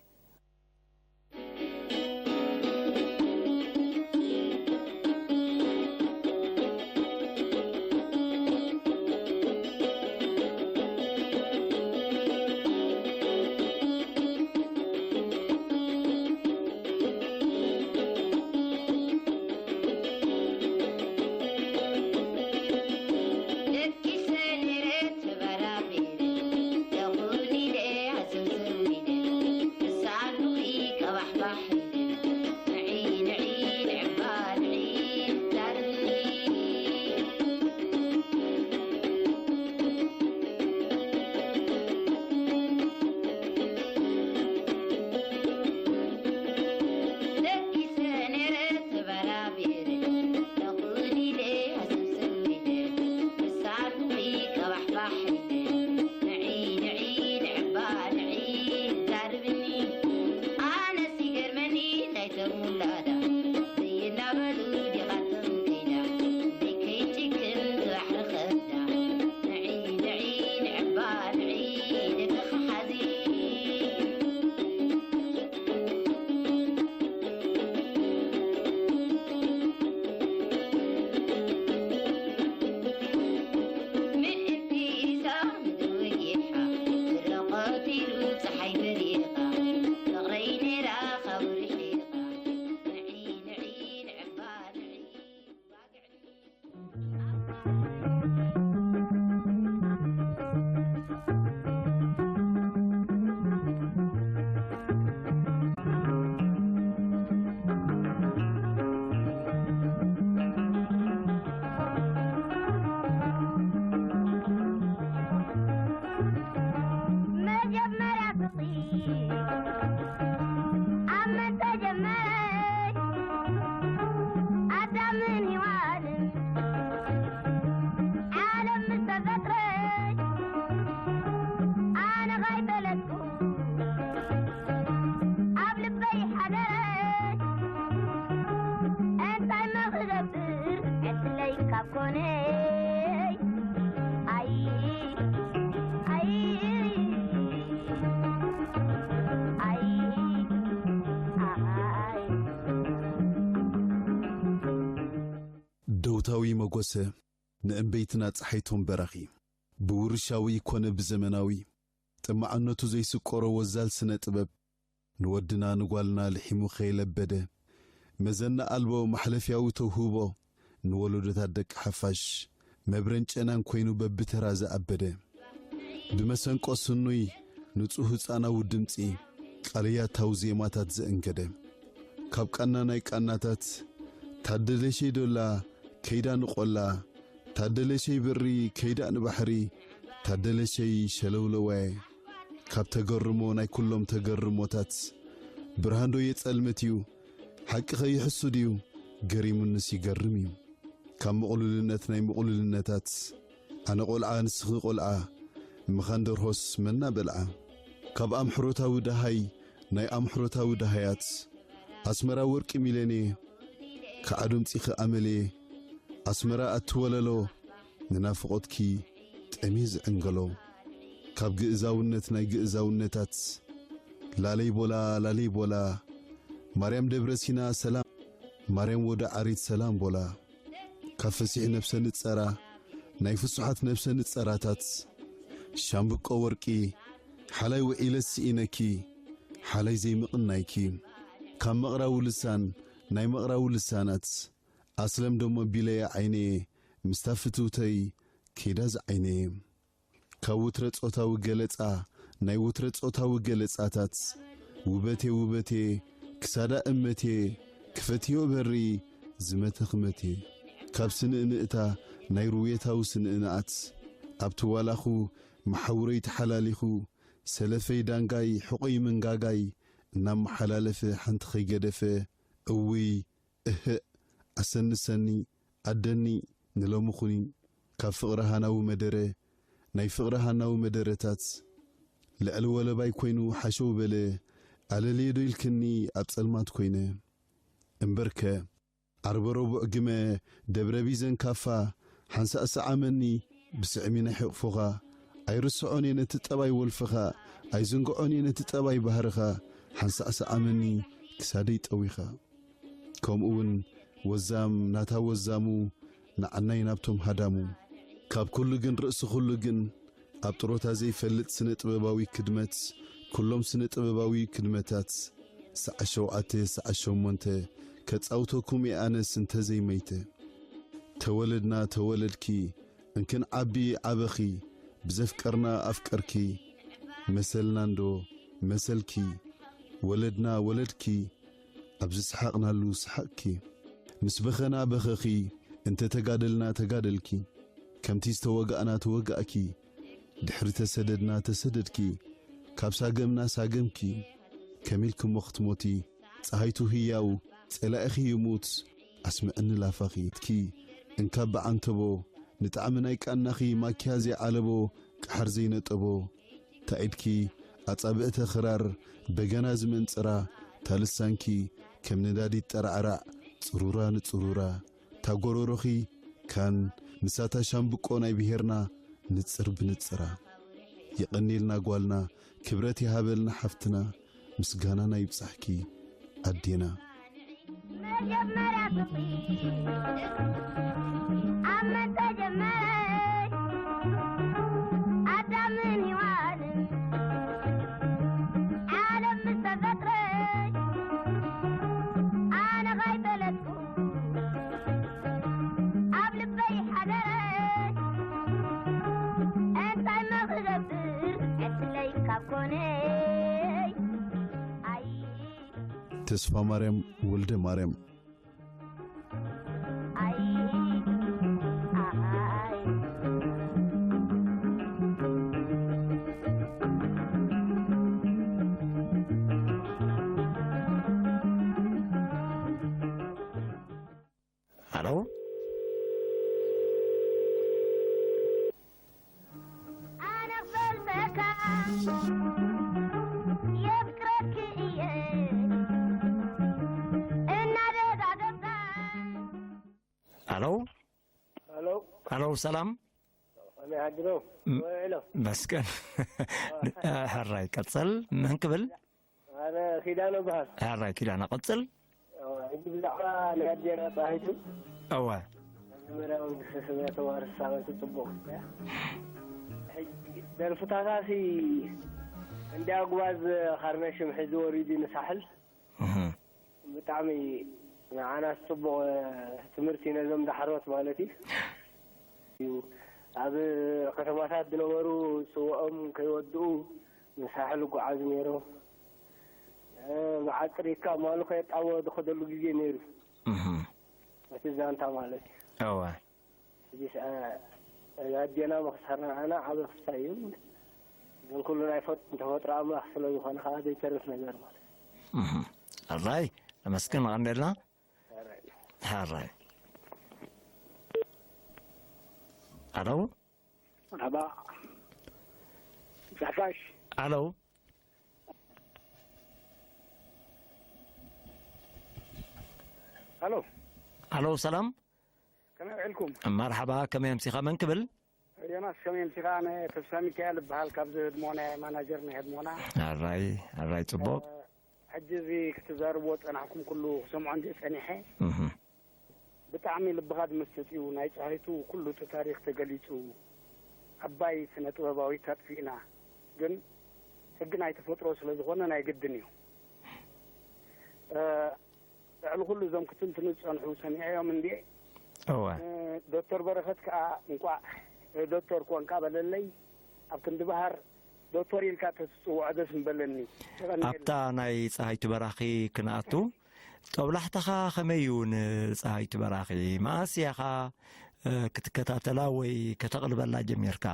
ደውታዊ መጎሰ ንእምበይትና ጸሓይቶም በራኺ። ብውርሻዊ ኮነ ብዘመናዊ ጥማዕነቱ ዘይስቆሮ ወዛል ስነ ጥበብ፣ ንወድና ንጓልና ልሒሙ ከይለበደ፣ መዘና ኣልቦ ማሕለፍያዊ ተውህቦ፣ ንወለዶታት ደቂ ሓፋሽ መብረን ጨናን ኮይኑ በብተራ ዝኣበደ፣ ብመሰንቆ ስኑይ ንጹህ ህጻናዊ ድምጺ፣ ቃልያታዊ ዜማታት ዘእንገደ፣ ካብ ቃና ናይ ቃናታት፣ ታደለሸይ ዶላ ከይዳ ንቆላ፣ ታደለሸይ ብሪ ከይዳ ንባሕሪ፣ ታደለሸይ ሸለውለዋየ፣ ካብ ተገርሞ ናይ ኩሎም ተገርሞታት፣ ብርሃንዶ የጸልምት እዩ፣ ሓቂ ኸይሕሱ ድዩ፣ ገሪሙንስ ይገርም እዩ። ካብ ምቕሉልነት ናይ ምቕሉልነታት፣ ኣነ ቖልዓ ንስኺ ቖልዓ፣ ምኻን ደርሆስ መና በልዓ። ካብ ኣምሕሮታዊ ደሃይ ናይ ኣምሕሮታዊ ደሃያት፣ ኣስመራ ወርቂ ሚለኔ፣ ከዓዶምጺኺ ኣመሌ፣ ኣስመራ ኣትወለሎ፣ ንናፍቖትኪ ጠምየ ዝዕንገሎ። ካብ ግእዛውነት ናይ ግእዛውነታት፣ ላለይ ቦላ፣ ላለይ ቦላ፣ ማርያም ደብረ ሲና ሰላም፣ ማርያም ወደ ዓሪት ሰላም ቦላ። ካብ ፈሲሕ ነብሰ ንጸራ፣ ናይ ፍሱሓት ነብሰ ንጸራታት፣ ሻምብቆ ወርቂ፣ ሓላይ ውዒለ ስኢነኪ፣ ሓላይ ዘይምቕናይኪ። ካብ መቕራዊ ልሳን፣ ናይ መቕራዊ ልሳናት፣ ኣስለም ደሞ ቢለያ ዓይነየ፣ ምስታ ፍትውተይ ከይዳ ዝዓይነየ። ካብ ውትረ ጾታዊ ገለጻ፣ ናይ ውትረ ጾታዊ ገለጻታት፣ ውበቴ ውበቴ፣ ክሳዳ እመቴ፣ ክፈትዮ በሪ፣ ዝመተ ክመቴ። ካብ ስንእንእታ ናይ ርውየታዊ ስንእንኣት፣ ኣብቲ ዋላኹ መሓውረይ ተሓላሊኹ፣ ሰለፈይ ዳንጋይ፣ ሕቖይ መንጋጋይ እናመሓላለፈ ሓንቲ ከይገደፈ፣ እውይ፣ እህእ፣ ኣሰንሰኒ፣ ኣደኒ፣ ንሎሚ ኩኒ፣ ካብ ፍቕሪ ሃናዊ መደረ፣ ናይ ፍቕሪ ሃናዊ መደረታት፣ ልዕሊ ወለባይ ኮይኑ ሓሸው በለ፣ ኣለልየ ዶ ኢልክኒ ኣብ ጸልማት ኮይነ። እምበርከ፣ ዓርበ ረቡዕ ግመ፣ ደብረ ቢዘን ካፋ፣ ሓንሳእ ሰዓመኒ፣ ብስዕሚ ናይ ሕቕፎኻ፣ ኣይርስዖን እየ ነቲ ጠባይ ወልፍኻ፣ ኣይዝንግዖን እየ ነቲ ጠባይ ባህርኻ ሓንሳእ ሰዓመኒ ክሳደይ ጠዊኻ። ከምኡውን ወዛም ናታ ወዛሙ ንዓናይ ናብቶም ሃዳሙ። ካብ ኩሉ ግን ርእሲ ኩሉ ግን ኣብ ጥሮታ ዘይፈልጥ ስነ ጥበባዊ ክድመት ኩሎም ስነ ጥበባዊ ክድመታት ሰዓ ሸውዓተ ሰዓ ሸሞንተ ከጻውተኩም እየ ኣነስ እንተዘይመይተ። ተወለድና ተወለድኪ እንክን ዓቢ ዓበኺ ብዘፍቀርና ኣፍቀርኪ መሰልና እንዶ መሰልኪ ወለድና ወለድኪ ኣብ ዝሰሓቕናሉ ሰሓቕኪ ምስ በኸና በኸኺ እንተ ተጋደልና ተጋደልኪ ከምቲ ዝተወጋእና ተወጋእኪ ድሕሪ ተሰደድና ተሰደድኪ ካብ ሳገምና ሳገምኪ ከሚልኪ እሞ ክትሞቲ ጸሃይቱ ህያው ጸላኢኺ ይሙት ኣስምዕኒ ላፋኺ ትኪ እንካብ ብዓንተቦ ንጣዕሚ ናይ ቃናኺ ማኪያ ዘይዓለቦ ቃሓር ዘይነጠቦ ታዒድኪ ኣጻብዕተ ኽራር በገና ዝመንጽራ ታልሳንኪ ከም ነዳዲት ጠራዕራዕ ጽሩራ ንጽሩራ ታጎሮሮኺ ካን ምሳታ ሻምብቆ ናይ ብሄርና ንጽር ብንጽራ የቐኔልና ጓልና ክብረት ይሃበልና ሓፍትና ምስጋናና ይብጻሕኪ ኣዴና። መጀመርያ ፍቕሪ ኣብ መን ተጀመረ? ኣዳምን ሄዋንን ዓለም ምስ ተፈጥረ ኣነ ኸይፈለጥኩ ኣብ ልበይ ሓደረ። እንታይ መኽገብር ዕድለይ ካብ ኮነይ ኣይ ተስፋማርያም ወልደማርያም። ሃሎ። ኣነ ክፈልጠካ የፍቅረኪ እየ እናደጋገፍካ። ሃሎ። ሃሎ። ሃሎ ሰላም። ከመይ ሓድሮ? ውዕሎ። መስገን። ሕራይ ቀጽል። መን ክብል? ኣነ ኪዳነ በሃል። ሕራይ ኪዳነ ቀጽል። ሕጂ ብዛዕባ ናይ ኣዴና ጻሂቱ እወ። መጀመርያ መንግስተ ሰማያት ተዋርሳ ማለት ጽቡቕ። ሕጂ ደርፍታታሲ እንዲያ ጉባዝ ካርነሽም ሕዚ ወሪዱ ንሳሕል። ብጣዕሚ ንዓና ጽቡቕ ትምህርቲ ነዞም ዳሕሮት ማለት እዩ። እዩ ኣብ ከተማታት ዝነበሩ ስውኦም ከይወድኡ ንሳሕል ይጓዓዙ ነይሮም። መዓጥሪካ ማሉ ከየጣወ ዝኸደሉ ግዜ ነይሩ። እቲ ዛንታ ማለት እዩ። እወ። ሕጂ ኣዴና መኽሳርና ኣና ዓበ ክስታይ እዩ። ግን ኩሉ ናይ ተፈጥሮ ኣምላኽ ስለ ዝኾነ ከዓ ዘይተርፍ ነገር ማለት እዩ። ኣራይ ነመስግን መቐንደልና። ሓራይ ኣለው ኣባ ዛፋሽ ኣለው ኣሎ ኣለው ሰላም ከመይ ውዕልኩም? መርሓባ ከመይ ኣምሲኻ መን ክብል ዮናስ ከመይ ኣምሲኻ? ኣነ ተስፋ ሚካኤል እበሃል ካብዚ ህድሞና ማናጀር ናይ ህድሞና። ኣራይ ኣራይ ጽቡቕ ሕጂ እዚ ክትዛረብዎ ጸናሕኩም ኩሉ ክሰምዖ እንድየ ጸኒሐ። እህ ብጣዕሚ ልብኻ ዝምስጥ እዩ። ናይ ጸሃይቱ ኩሉ እቲ ታሪኽ ተገሊጹ። ዓባይ ስነ ጥበባዊት ኣጥፊእና። ግን ሕጊ ናይ ተፈጥሮ ስለ ዝኾነ ናይ ግድን እዩ። ልዕሊ ኩሉ እዞም ክትንትኑ ዝጸንሑ ሰሚዐዮም እንድየ። እወ ዶክተር በረኸት ከኣ እንቋዕ ዶክተር ኮንካ በለለይ። ኣብ ክንዲ ባህር ዶክተር ኢልካ ተትጽውዖ ደስ ምበለኒ። የቐንየለይ። ኣብታ ናይ ጸሃይቱ በራኺ ክንኣቱ ጦብላሕታኻ ከመይ እዩ ንጸሃይቱ በራኺ? መኣስ ኢኻ ክትከታተላ ወይ ከተቕልበላ ጀሚርካ?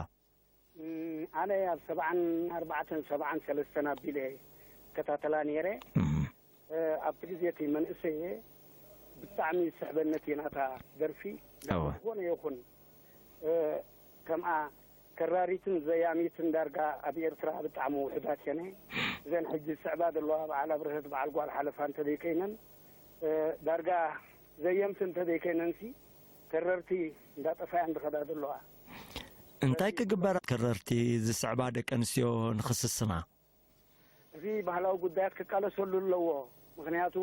ኣነ ኣብ ሰብዓን ኣርባዕተን ሰብዓን ሰለስተን ኣቢለ እከታተላ ነይረ። ኣብቲ ግዜ እቲ መንእሰየ ብጣዕሚ ዝስሕበኒ እቲ ናታ ደርፊ። ዝኾነ ይኹን ከምኣ ከራሪትን ዘያሚትን ዳርጋ ኣብ ኤርትራ ብጣዕሚ ውሑዳት እየን። እዘን ሕጂ ዝስዕባ ዘለዋ በዓል ኣብርሀት በዓል ጓል ሓለፋ እንተዘይከይነን ዳርጋ ዘየምቲ እንተዘይከይነንሲ ከረርቲ እንዳጠፋያ እንድኸዳ ዘለዋ። እንታይ ክግበር ከረርቲ ዝስዕባ ደቂ ኣንስትዮ ንኽስስና? እዚ ባህላዊ ጉዳያት ክቃለሰሉ ኣለዎ። ምክንያቱ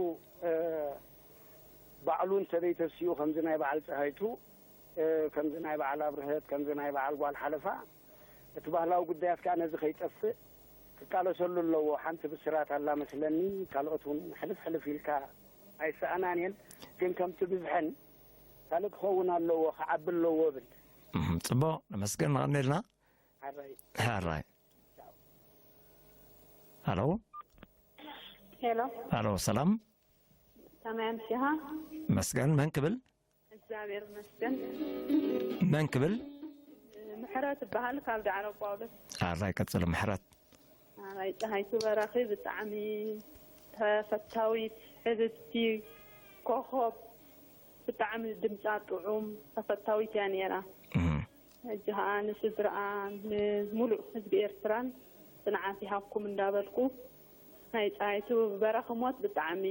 ባዕሉ እንተዘይተሲኡ ከምዚ ናይ በዓል ፀሃይቱ፣ ከምዚ ናይ በዓል ኣብርሀት፣ ከምዚ ናይ በዓል ጓል ሓለፋ፣ እቲ ባህላዊ ጉዳያት ከዓ ነዚ ከይጠፍእ ክቃለሰሉ ኣለዎ። ሓንቲ ብስራት ኣላ መስለኒ፣ ካልኦት እውን ሕልፍ ሕልፍ ኢልካ ኣይሰኣናን እየን። ግን ከምቲ ብዝሐን ካልእ ክኸውን ኣለዎ፣ ክዓቢ ኣለዎ ብል። ጽቡቕ፣ ነመስገን፣ ንቐኒልና። ሓራይ። ሓራይ። ሃሎ። ሄሎ። ሃሎ፣ ሰላም። ከመይ ኣምሲኻ? መስገን፣ መን ክብል? እግዚኣብሔር ይመስገን። መን ክብል? ምሕረት እበሃል ካብ ዳዕሮ ጳውሎስ። ኣራይ ቀጽል ምሕረት። ኣራይ ፀሃይቱ በራኺ ብጣዕሚ ተፈታዊት ሕብብቲ ኮኾብ ብጣዕሚ ድምፃ ጥዑም ተፈታዊት እያ ነይራ። እም። ሕጂ ከዓ ንስድርኣ ንምሉእ ህዝቢ ኤርትራን ፅንዓት ይሃብኩም እንዳበልኩ ናይ ፀሃይቱ በራኺ ሞት ብጣዕሚ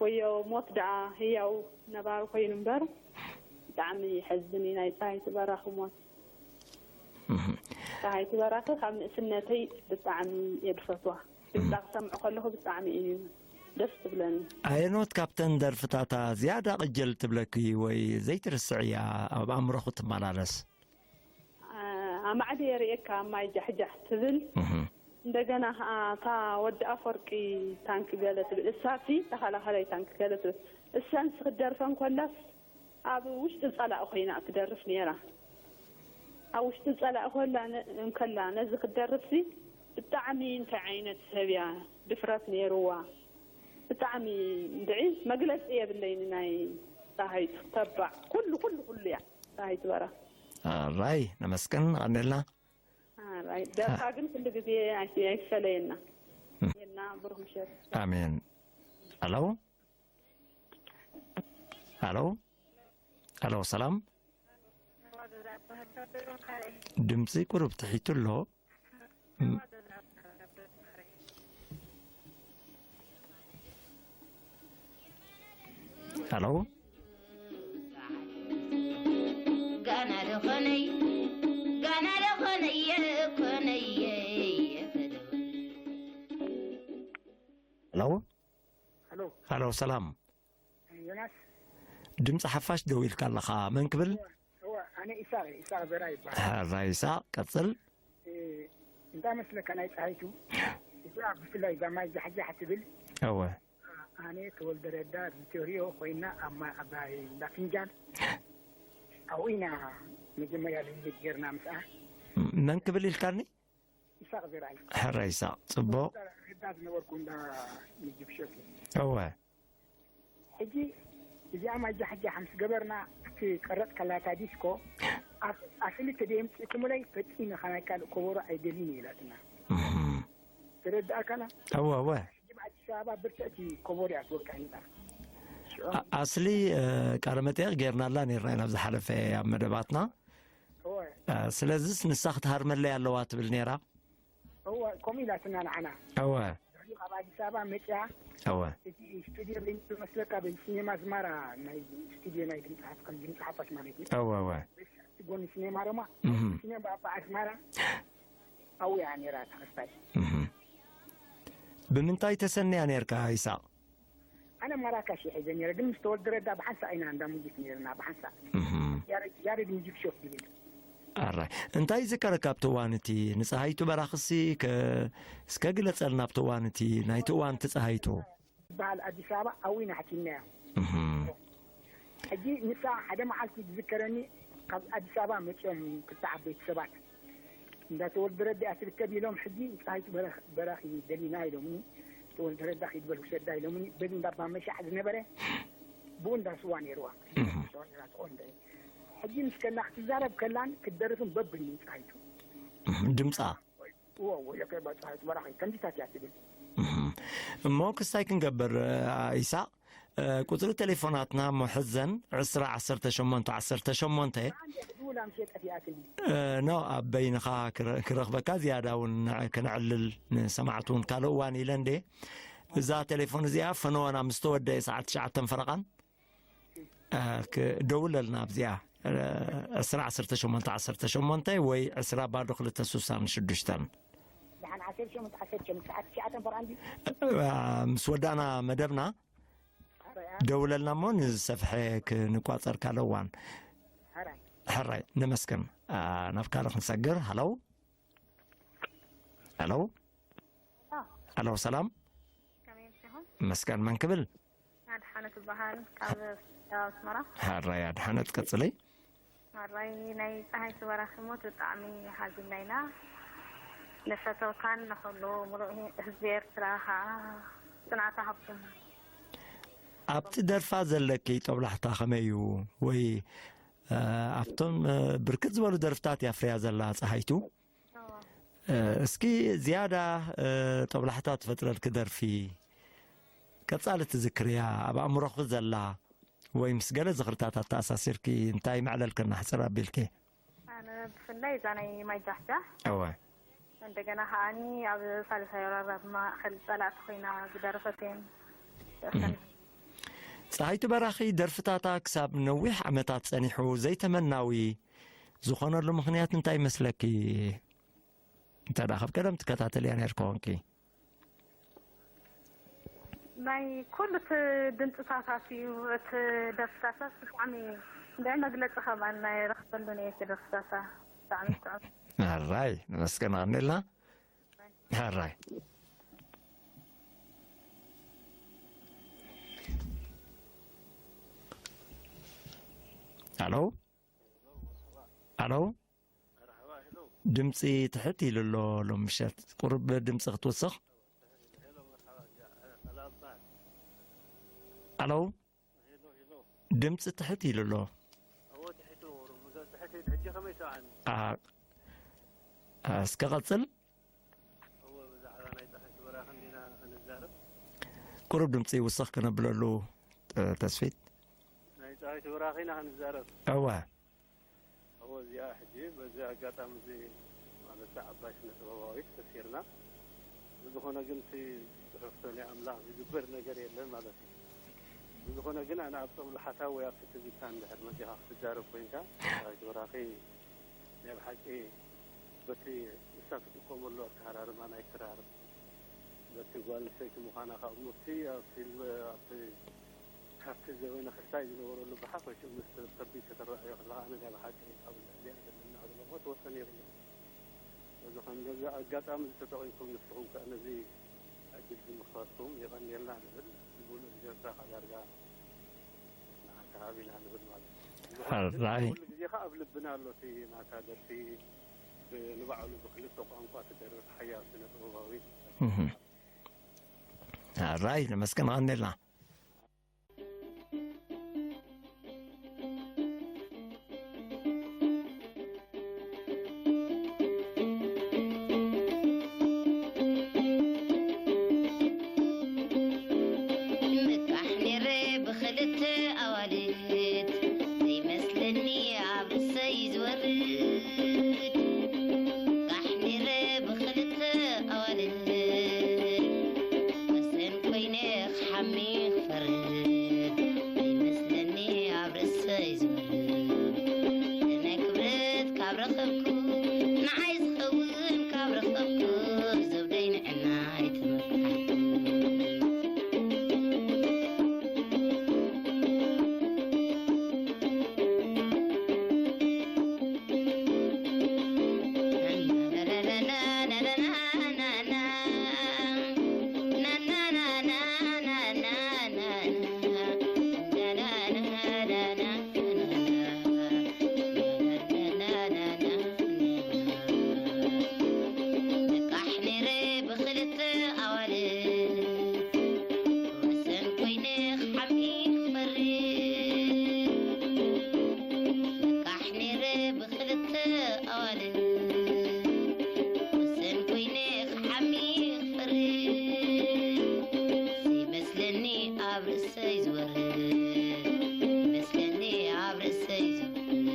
ወዮ ሞት ደኣ ህያው ነባሪ ኮይኑ እምበር ብጣዕሚ ይሐዝን እዩ ናይ ፀሃይቱ በራኺ ሞት። እህ። ፀሃይቱ በራኺ ካብ ንእስነተይ ብጣዕሚ እየ ዝፈትዋ። ድምፃ ክሰምዕ ከለኹ ብጣዕሚ እዩ ደስ ትብለኒ። ኣየኖት ካብተን ደርፍታታ ዝያዳ ቅጀል ትብለኪ ወይ ዘይትርስዕያ ኣብ ኣእምሮኹ ትመላለስ? ኣማዕዲ የርእየካ ማይ ጃሕጃሕ ትብል። እህ። እንደገና ከዓ እታ ወዲ ኣፈወርቂ ታንክ ገለ ትብል፣ እሳሲ ተኸላኸላይ ታንክ ገለ ትብል። እሰንስ ክደርፈን ኮላስ ኣብ ውሽጢ ጸላኢ ኮይና ትደርፍ ነይራ። ኣብ ውሽጢ ጸላኢ ኮላ ነ-፣ እንከላ ነዚ ክትደርፍሲ ብጣዕሚ እንታይ ዓይነት ሰብ እያ ድፍረት ነይርዋ። ብጣዕሚ እንድዒ መግለጺ የብለይን ናይ ፀሃይቱ ተባዕ ኩሉ ኩሉ ኩሉ እያ። ራይት በራ። ኣራይ ነመስገን፣ ቀንደልና። ኣራይ ደርፋ ግን ኩሉ ግዜ ኣይ-፣ ኣይፈለየና። የና ብሩህ ምሸት። ኣሜን። ኣሎ? ኣሎ? ኣሎ፣ ሰላም? ድምፂ ቁሩብ ትሒቱ ኣሎ። ም-፣ ኣሎ? ጋና ደኾነይ፣ ጋና ደኾነየ፣ ኮነየ፣ ኣሎ? ኣሎ? ኣሎ፣ ሰላም። ዮናስ። ድምፂ ሓፋሽ ደው ኢልካ ኣለኻ። መን ክብል? እወ፣ እወ፣ ኣነ ኢሳቕ፣ ኢሳቕ ዘራ ይበሃል። ሕራይ ኢሳቕ፣ ቀፅል። እ፣ እንታይ መስለካ ናይ ፀሃይቱ? እዚኣ ብፍላይ እዛ ማይ ጃሕጃሕ ትብል። እወ። ኣነ ተወልደ ረዳ ቪቶሪዮ ኮይና ኣብ ማ-፣ ኣብ እንዳ ፍንጃል ኣብኡ ኢና መጀመርያ ልምድ ጌርና ምስኣ። መን ክብል ኢልካኒ? ይሳቕ ዘርኣይ። ሕረ ይሳቕ፣ ጽቡቕ። ረዳ ዝነበርኩ እንዳ ምግቢ ሸፍ። እወ። ሕጂ እዚኣ ማጃሕጃሕ ምስ ገበርና፣ እቲ ቀረጽ ከላታ ዲስኮ፣ ኣፍ-፣ ኣፍሊ ተደየምጽእኩምለይ ፈጺመ ኻብ ናይ ካልእ ኮቦሮ ኣይደልይን እየ ኢላትና። እህም። ተረድኣካና? እወ፣ እወ። ሕጂ ኣብ ኣዲስ ኣበባ ብርትዕቲ ኮቦሮ እያ ትወቅዕ ነይራ። ሽዑ ኣ-፣ ኣስሊ፣ እ፣ ቃለ መጠየቕ ጌርናላ ነይርና ኢና ኣብ ዝሓለፈ ኣብ መደባትና። እወ። እ፣ ስለዚስ ንሳ ክትሃርመለይ ኣለዋ ትብል ነይራ? እወ፣ ከምኡ ኢላትና ንዓና። እወ። ድሕሪኡ ካብ ኣዲስ ኣበባ መፅያ፣ እወ። እቲ ስቱድዮ በይኑ መስለካ፣ በዚ ሲኔማ ኣዝማራ፣ ናይ ስቱድዮ ናይ ድምፂ ሓፍ-፣ ከም ድምፂ ሓፋሽ ማለት እዩ። እወ፣ እወ። በዚ ጎኒ ሲኔማ ሮማ፣ እህ። ሲኔማ ኣባ ኣዝማራ፣ ኣብኡ እያ ነይራ እታ ክስታይ። እህ። ብምንታይ ተሰንያ ነይርካ ይሳቕ? ኣነ ማራካሽ እየ ሒዘ ነይረ፣ ግን ምስ ተወልደ ረዳ ብሓንሳእ ኢና እንዳ ሙዚክ ነይርና፣ ብሓንሳእ። እህ። ያሬድ፣ ያሬድ ሙዚክ ሾፕ ዝብል። ኣራይ። እንታይ ይዝከረካ ኣብቲ እዋን እቲ? ንፀሃይቱ በራኽሲ ከ-፣ እስከ ግለፀልና ኣብቲ እዋን እቲ፣ ናይቲ እዋን እቲ ፀሃይቱ። ዝበሃል ኣዲስ ኣበባ ኣብኡ ኢና ሓቲምናዮ። እህ። ሕጂ ንሳ ሓደ መዓልቲ ዝዝከረኒ፣ ካብ ኣዲስ ኣበባ መፂኦም ክልተ ዓበይቲ ሰባት፣ እንዳ ተወልደ ረዳ እያ ትርከብ ኢሎም፣ ሕጂ ንፀሃይቱ በረኽ-፣ በራኺ ደሊና ኢሎምኒ፣ ተወልደ ረዳ ኺድ በል ውሰዳ ኢሎምኒ፣ በዚ እንዳ ባመሻዕ ዝነበረ፣ ብኡ እንዳ ስዋ ነይርዋ። እህ። ስዋ ነይራ ትቖንደ። ሕጂ ምስ ከላ ክትዛረብ ከላን ክትደርፍን በብኒ ፀሃይቱ። እህ፣ ድምፃ። እዎ፣ እዎ፣ የከ በ-፣ ፀሃይቱ በራኺ ከምዚታት እያ ትብል። እህ። እሞ ክስታይ ክንገብር፣ እ፣ ይሳቕ፣ እ፣ ቁጽሪ ቴሌፎናትና እሞ ሕዘን፣ ዕስራ ዓሰርተ ሸሞንተ ዓሰርተ ሸሞንተ። ኣንዴ፣ ክድውላ ምሽ የጠፊኣትኒ። እ፣ ኖ፣ ኣብ በይንኻ ክረ-፣ ክረኽበካ ዝያዳ እውን ን-፣ ክነዕልል ንሰማዕቱ እውን ካልእ እዋን ኢለ እንዴ። እዛ ቴሌፎን እዚኣ ፈነወና ምስ ተወደአ ሰዓት ትሽዓተን ፈረቓን፣ እ፣ ክደውለልና ኣብዚኣ፣ እ፣ ዕስራ ዓሰርተ ሸሞንተ ዓሰርተ ሸሞንተ ወይ ዕስራ ባዶ ክልተ ስሳን ሽዱሽተን። ደሓን ዓሰርተ ሸሞንተ፣ ዓሰርተ ሸሞንተ ሰዓት ትሽዓተ እምበር ኣንዲ። እ፣ ምስ ወዳእና መደብና ደውለልና እሞ ንዝሰፍሐ ክንቋጸር ካልእ እዋን። ሕራይ። ሕራይ፣ ነመስግን። አ፣ ናብ ካልእ ክንሰግር። ሃለው። ሃለው። ሃለው፣ ሰላም። ከመይ ኢልኩም? መስገን መን ክብል? ኣድሓነት እበሃል፣ ካብ ኣስመራ። ሕራይ ኣድሓነት፣ ቀጽለይ። ሕራይ፣ ናይ ጸሃይቱ በራኺ ሞት ብጣዕሚ ሓዚንና ኢና። ንፈተውካን ንኹሉ ምሉእ ህዝቢ ኤርትራ ኸኣ ጽንዓት ይሃብኩም። ኣብቲ ደርፋ ዘለኪ ጦብላሕታ ከመይ እዩ? ወይ፣ እ፣ ኣብቶም፣ እ፣ ብርክት ዝበሉ ደርፍታት እያ ኣፍርያ ዘላ ጸሃይቱ። እዋ። እ፣ እስኪ ዝያዳ፣ እ፣ ጦብላሕታ ትፈጥረልኪ ደርፊ ቀጻሊ ትዝክርያ፣ ኣብ ኣእምሮኺ ዘላ ወይ ምስ ገለ ዝኽርታት ኣተኣሳሲርኪ እንታይ መዕለልክና ሕጽር ኣቢልኪ? ኣነ ብፍላይ እዛ ናይ ማይ ጃሕጃሕ። እወ። እንደገና ከኣኒ ኣብ ሳልሳይ ወራር ኣብ ማእከል ጸላእቲ ኮይና ዝደረፈት እየን። እም። ጸሃይቱ በራኺ ደርፍታታ ክሳብ ነዊሕ ዓመታት ጸኒሑ ዘይተመናዊ ዝኾነሉ ምኽንያት እንታይ ይመስለኪ? እንተ ደኣ ካብ ቀደም ትከታተልያ ነይር ኮንኪ። ናይ ኩሉ እቲ ድምፅታታት እዩ፣ እቲ ደርፍታታት ብጣዕሚ እንድዒ መግለፂ ከማን ናይ ረኽበሉ ነየቲ ደርፍታታ ብጣዕሚ ጥዑም። ኣራይ፣ ነመስገን፣ ኣቐኒልና። ኣራይ። ኣሎ? ኣሎ? መርሓባ፣ ሄሎ። ድምፂ ትሕት ኢሉ ኣሎ ሎም ምሸት። ቁሩብ ድምፂ ክትውስኽ። ሄሎ፣ መርሓባ፣ ያ፣ ሰላምታ። ኣሎ? ሄሎ፣ ሄሎ። ድምፂ ትሕት ኢሉ ኣሎ። እዎ፣ ትሕት እዎ፣ ቁሩብ ትሕት ኢሉ። ሕጂ ከመይ ይሰምዓኒ? ኣ-፣ ኣ-፣ እስከ ቀፅል። እዎ፣ ብዛዕባ ናይ ፀሓይ በራኺ እንዲና ክንዛረብ። ቁሩብ ድምፂ ውስኽ ክነብለሉ፣ እ፣ ተስፊት። ናይ ፀሓይ በራኺ ኢና ክንዛረብ። እወ። እወ፣ እዚኣ ሕጂ በዚ ኣጋጣሚ እዚ ማለት ዓባይ ስነ ጥበባዊት ተሲርና። ብዝኾነ ግን እቲ ጽሕፍቶ ናይ ኣምላኽ ዝግበር ነገር የለን ማለት እዩ። ብዝኾነ ግን ኣነ ኣብ ጦብላሕታ ወይ ኣብቲ ትዝታ እንድሕር መጺኻ ክትዛረብ ኮይንካ፣ ዳዊት በራኺ ናይ ብሓቂ በቲ ንሳ ትጥቀመሉ ኣተሃራርማ ናይ ክራር፣ በቲ ጓል ኣንስተይቲ ምዃና ካብ ሞቲ ኣብ ፊልም፣ ኣብቲ፣ ካብቲ ዘበነ ክስታይ ዝነበረሉ ብሓፈሽኡ ምስ ከቢድ ከተረኣዮ ከለኻ፣ ኣነ ናይ ብሓቂ ኣብ ልዕሊኣ ዘለኒ ኣድነቖት ወሰን የብሉን። በዚ ከም በዚ ኣጋጣሚ እዚ ተጠቒምኩም ንስኹም ከኣ ነዚ ዕድል ብምኽፋትኩም የቐንየልና ንብል። ንብሉጽ ጀርታ ከኣ ዳርጋ ንዓኻ ሃቢና ንብል ማለት እዩ። ሕራይ። ኩሉ ግዜ ከኣ ኣብ ልብና ኣሎ እቲ ናታ ደርፊ፣ ብ-፣ ንባዕሉ ብክልተ ቋንቋ ትደርፍ ሓያል ስነ ጥበባዊ። እህ። ሕራይ፣ ነመስግን፣ ቀንየልና። ምቃሕ ነይረ ብኽልተ ኣዋልድ፣ ዘይመስለኒ ኣብ ርእሰይ ዝወርድ። ቃሕ ነይረ ብኽልተ ኣዋልድ፣ ወሰን ኮይነ ክሓሚ ክፈርድ። ዘይመስለኒ ኣብ ርእሰይ ዝወርድ፣ ናይ ክብረት ካብ ረኸብኩ፣ ንዓይ ዝኸውን ካብ ረኸብኩ፣ ዘውደይ ንዕናይ ተመካሕኩ። ንቃሕ ነይረ ብኽልተ ኣዋልድ፣ ወሰን ኮይነ ክሓሚ ክፈርድ። ንቃሕ ነይረ ብኽልተ ኣዋልድ፣ ወሰን ኮይነ ክሓሚ ክፈርድ። ዘይመስለኒ ኣብ ርእሰይ ዝወርድ፣ ዘይመስለኒ ኣብ ርእሰይ ዝወርድ።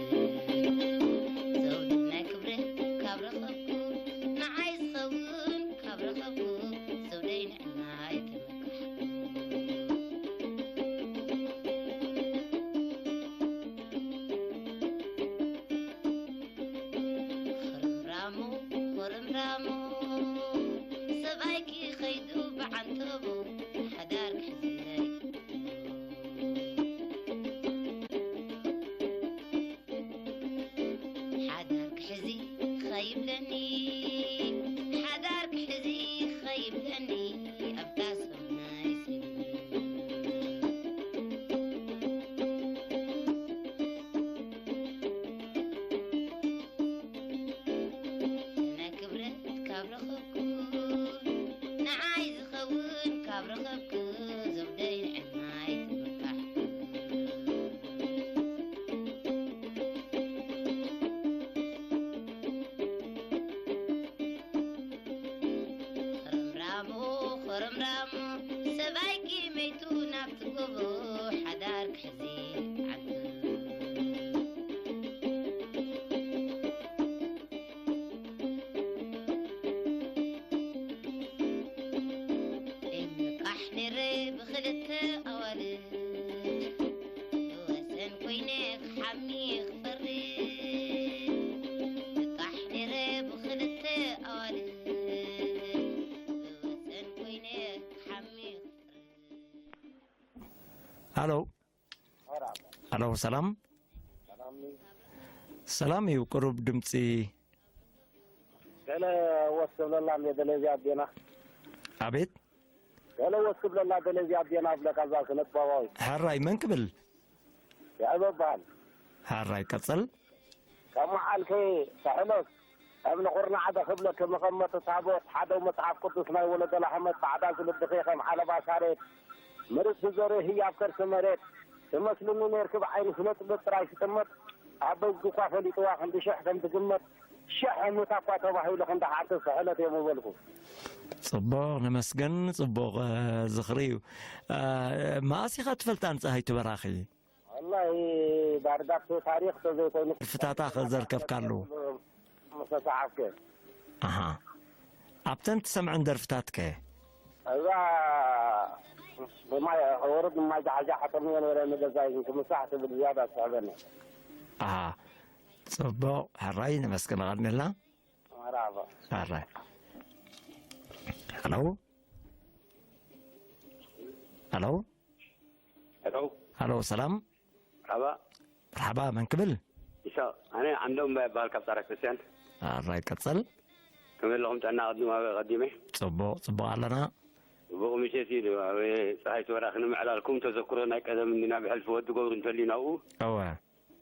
ዘውዲ ናይ ክብሪ ካብ ረኸብኩ፣ ንዓይ ዝኸውን ካብ ረኸብኩ፣ ዘውደይ ንዕናይ ተመካሕኩ። ኽርምራሙ፣ ኽርምራሙ፣ ለኒ ሓዳር ክሕዚ ኸይብለኒ ኣብታ ሰማይ ሰኒ ናይ ክብረት ካብ ረኸብኩ ንዓይ ዝኸውን ካብ ረኸብኩ ዘውደይ ንዕማይ ትምካሕ ኽርምራሙ ኽርምራሙ ሰብኣይኪ መይቱ ናብቲ ጎቦ ሓዳር ክሕዚ ዓዱ እንቃሕ ነረ ብኽልተ ኣዋልድ ብወሰን ኮይነ ክሓሚ ክፈርድ ንቃሕ ነረ ብኽልተ ኣዋልድ ብወሰን ኮይነ ክሓሚ ክፈርድ ሃሎ ሃሎ ሰላም ሰላም እዩ ቅሩብ ድምፂ ገለ ወስ ክብለላ እንደ ደለዚ ኣዴና ኣቤት ገለ ወስ ክብለላ ደለዚ ኣዴና ኣብለካ እዛ ስነጥበባዊ ሕራይ መን ክብል ይዕበ በሃል ሕራይ ቀፅል ካብ መዓልከ ሳሕሎስ ከም ንኹርናዕ ዶ ክብለኪ መቐመጢ ታቦት ሓደው መጽሓፍ ቅዱስ ናይ ወለዶ ላሕመት ባዕዳዚ ልብኺ ከም ዓለባ ሳሬት ምርት ዝዘርእ ህያብ ከርሲ መሬት ትመስልኒ ነርኪ ብዓይኒ ስነ ጥበብ ጥራይ ትጥመት ኣበይ እኳ ፈሊጥዋ ክንዲ ሽሕ ከም ትግመት ሽሕ ሙታ እኳ ተባሂሉ ክንዲ ሓንቲ ስሕለት እዮም ምበልኩ ፅቡቕ ነመስገን ፅቡቕ ዝኽሪ እዩ መኣስ ኢኻ ትፈልጣ ንፀሃይ ትበራኺ ወላሂ ዳርጋ እቲ ታሪኽ ተዘይኮይኑ ፍታታ ከዘርከብካሉ ምስተሰሓፍከ ኣሃ ኣብተን ትሰምዐን ደርፍታትከ እዛ ብማይ ወረድ ማይ ጃሕጃሕ ተምዮ ነረ ንገዛይ ክምሳሕ ትብል ዝያዳ ትስዕበኒ ኣሃ ፅቡቕ ሕራይ ነመስግን ቐድሜልና መርሓባ ሕራይ ሃሎ ሃሎ ሄሎ ሃሎ ሰላም መርሓባ መርሓባ መን ክብል ይሳቕ ኣነ ዓንዶም እባ ይበሃል ካብ ጻራ ክርስቲያን ሕራይ ቀፅል ከመይ ኣለኹም ጥዕና ቅድም ኣብ ቀዲመ ፅቡቕ ፅቡቕ ኣለና ጽቡቕ ምሸት እዩ ኣብ ፀሓይ ተወራ ክንምዕላልኩም ተዘክሮ ናይ ቀደም እንዲና ብሕልፊ ወዲ ገብሩ እንተልዩ ናብኡ እወ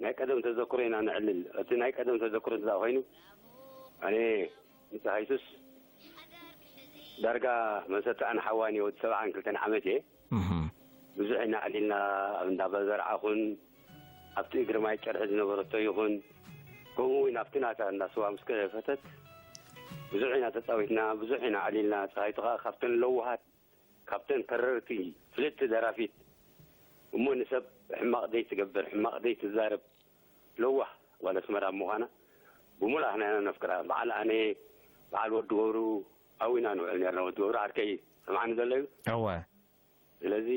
ናይ ቀደም ተዘክሮ ኢና ነዕልል እቲ ናይ ቀደም ተዘክሮ እንተ ኮይኑ ኣነ ንፀሃይሱስ ዳርጋ መሰተኣን ሓዋን እየ ወዲ ሰብዓን ክልተን ዓመት እየ እህ ብዙሕ ኢና ኣዕሊልና ኣብ እንዳ በዘርዓ ኹን ኣብቲ እግሪ ማይ ጨርሒ ዝነበረቶ ይኹን ከምኡ እውን ኣብቲ ናታ እንዳ ስዋ ምስ ከፈተት ብዙሕ ኢና ተፃዊትና ብዙሕ ኢና ኣዕሊልና ፀሃይቱ ከዓ ካብተን ለውሃት ካብተን ተረርቲ ፍልጥቲ ደራፊት እሞ ንሰብ ሕማቕ ዘይትገብር ሕማቕ ዘይትዛረብ ለዋህ ጓል ኣስመራ ምዃና ብሙሉእ ኣኽና ኢና ነፍቅራ በዓል ኣነ በዓል ወዲ ገብሩ ኣብኡ ኢና ንውዕል ነርና ወዲ ገብሩ ዓርከይ ሰምዓኒ ዘሎ እዩ እወ ስለዚ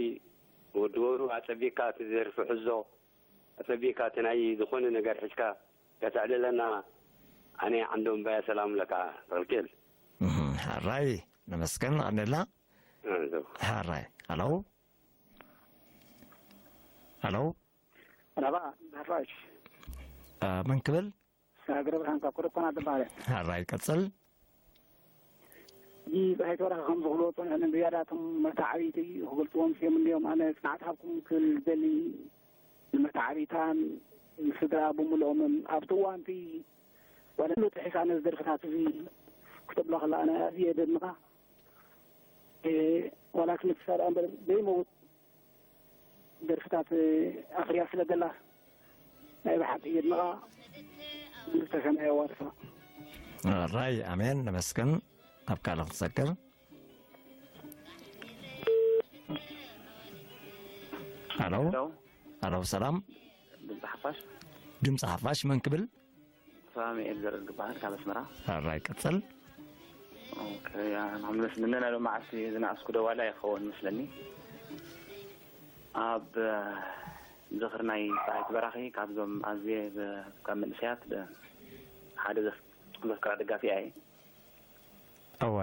ወዲ ገብሩ ኣጸቢቕካ እቲ ደርፊ ሕዞ ኣጸቢቕካ እቲ ናይ ዝኾነ ነገር ሒዝካ ከተዕልለና ኣነ ዓንዶም ባያ ሰላም ለካ ተኽልኪኤል እህ፣ ሕራይ ነመስገን ኣኔላ ሕራይ ሃሎ ሃሎ ናባ ዳፋሽ እ፣ መን ክብል ሳግረ ብርሃን ካብ ኮረኮና ትበሃል ሕራይ ቀፅል ይህ ፀሐይ ተወራ ከም ዝኽልዎ ፀንሐን ብያዳቶም መታዓቢቲ ክገልፅዎም ስዮም እንዲዮም ኣነ ፅናዕት ሃብኩም ክብል ደሊ ንመታዓቢታን ንስድራ ብምልኦምን ኣብቲ እዋንቲ ዋላ ጥሒስ ኣነ ዝደርፍታት እዚ ክተብሎ ከላ ኣነ ኣዝየ የደንቃ ዋላ ክልተ ሰብኣ እምበር ዘይመውት ደርፍታት ኣኽርያ ስለ ዘላ ናይ ብሓቂ የድንቓ ዝተሰምዐ ዋርሳ ራይ ኣሜን ነመስግን ኣብ ካልእ ክትሰግር ኣሎ ኣሎ ሰላም ድምፂ ሓፋሽ ድምፂ ሓፋሽ መን ክብል ሳሙኤል ዘርእ ዝበሃል ካብ ኣስመራ ራይ ቀፅል ኦኬ፣ ንክምለስ ምነና ሎማዓልቲ ዝነኣስኩ ደዋላ ይኸውን መስለኒ ኣብ ዝኽሪ ናይ ፀሃይቲ በራኺ ካብዞም ኣዝየ ካብ መንእሰያት ሓደ ዘፍቅራ ደጋፊ እየ እወ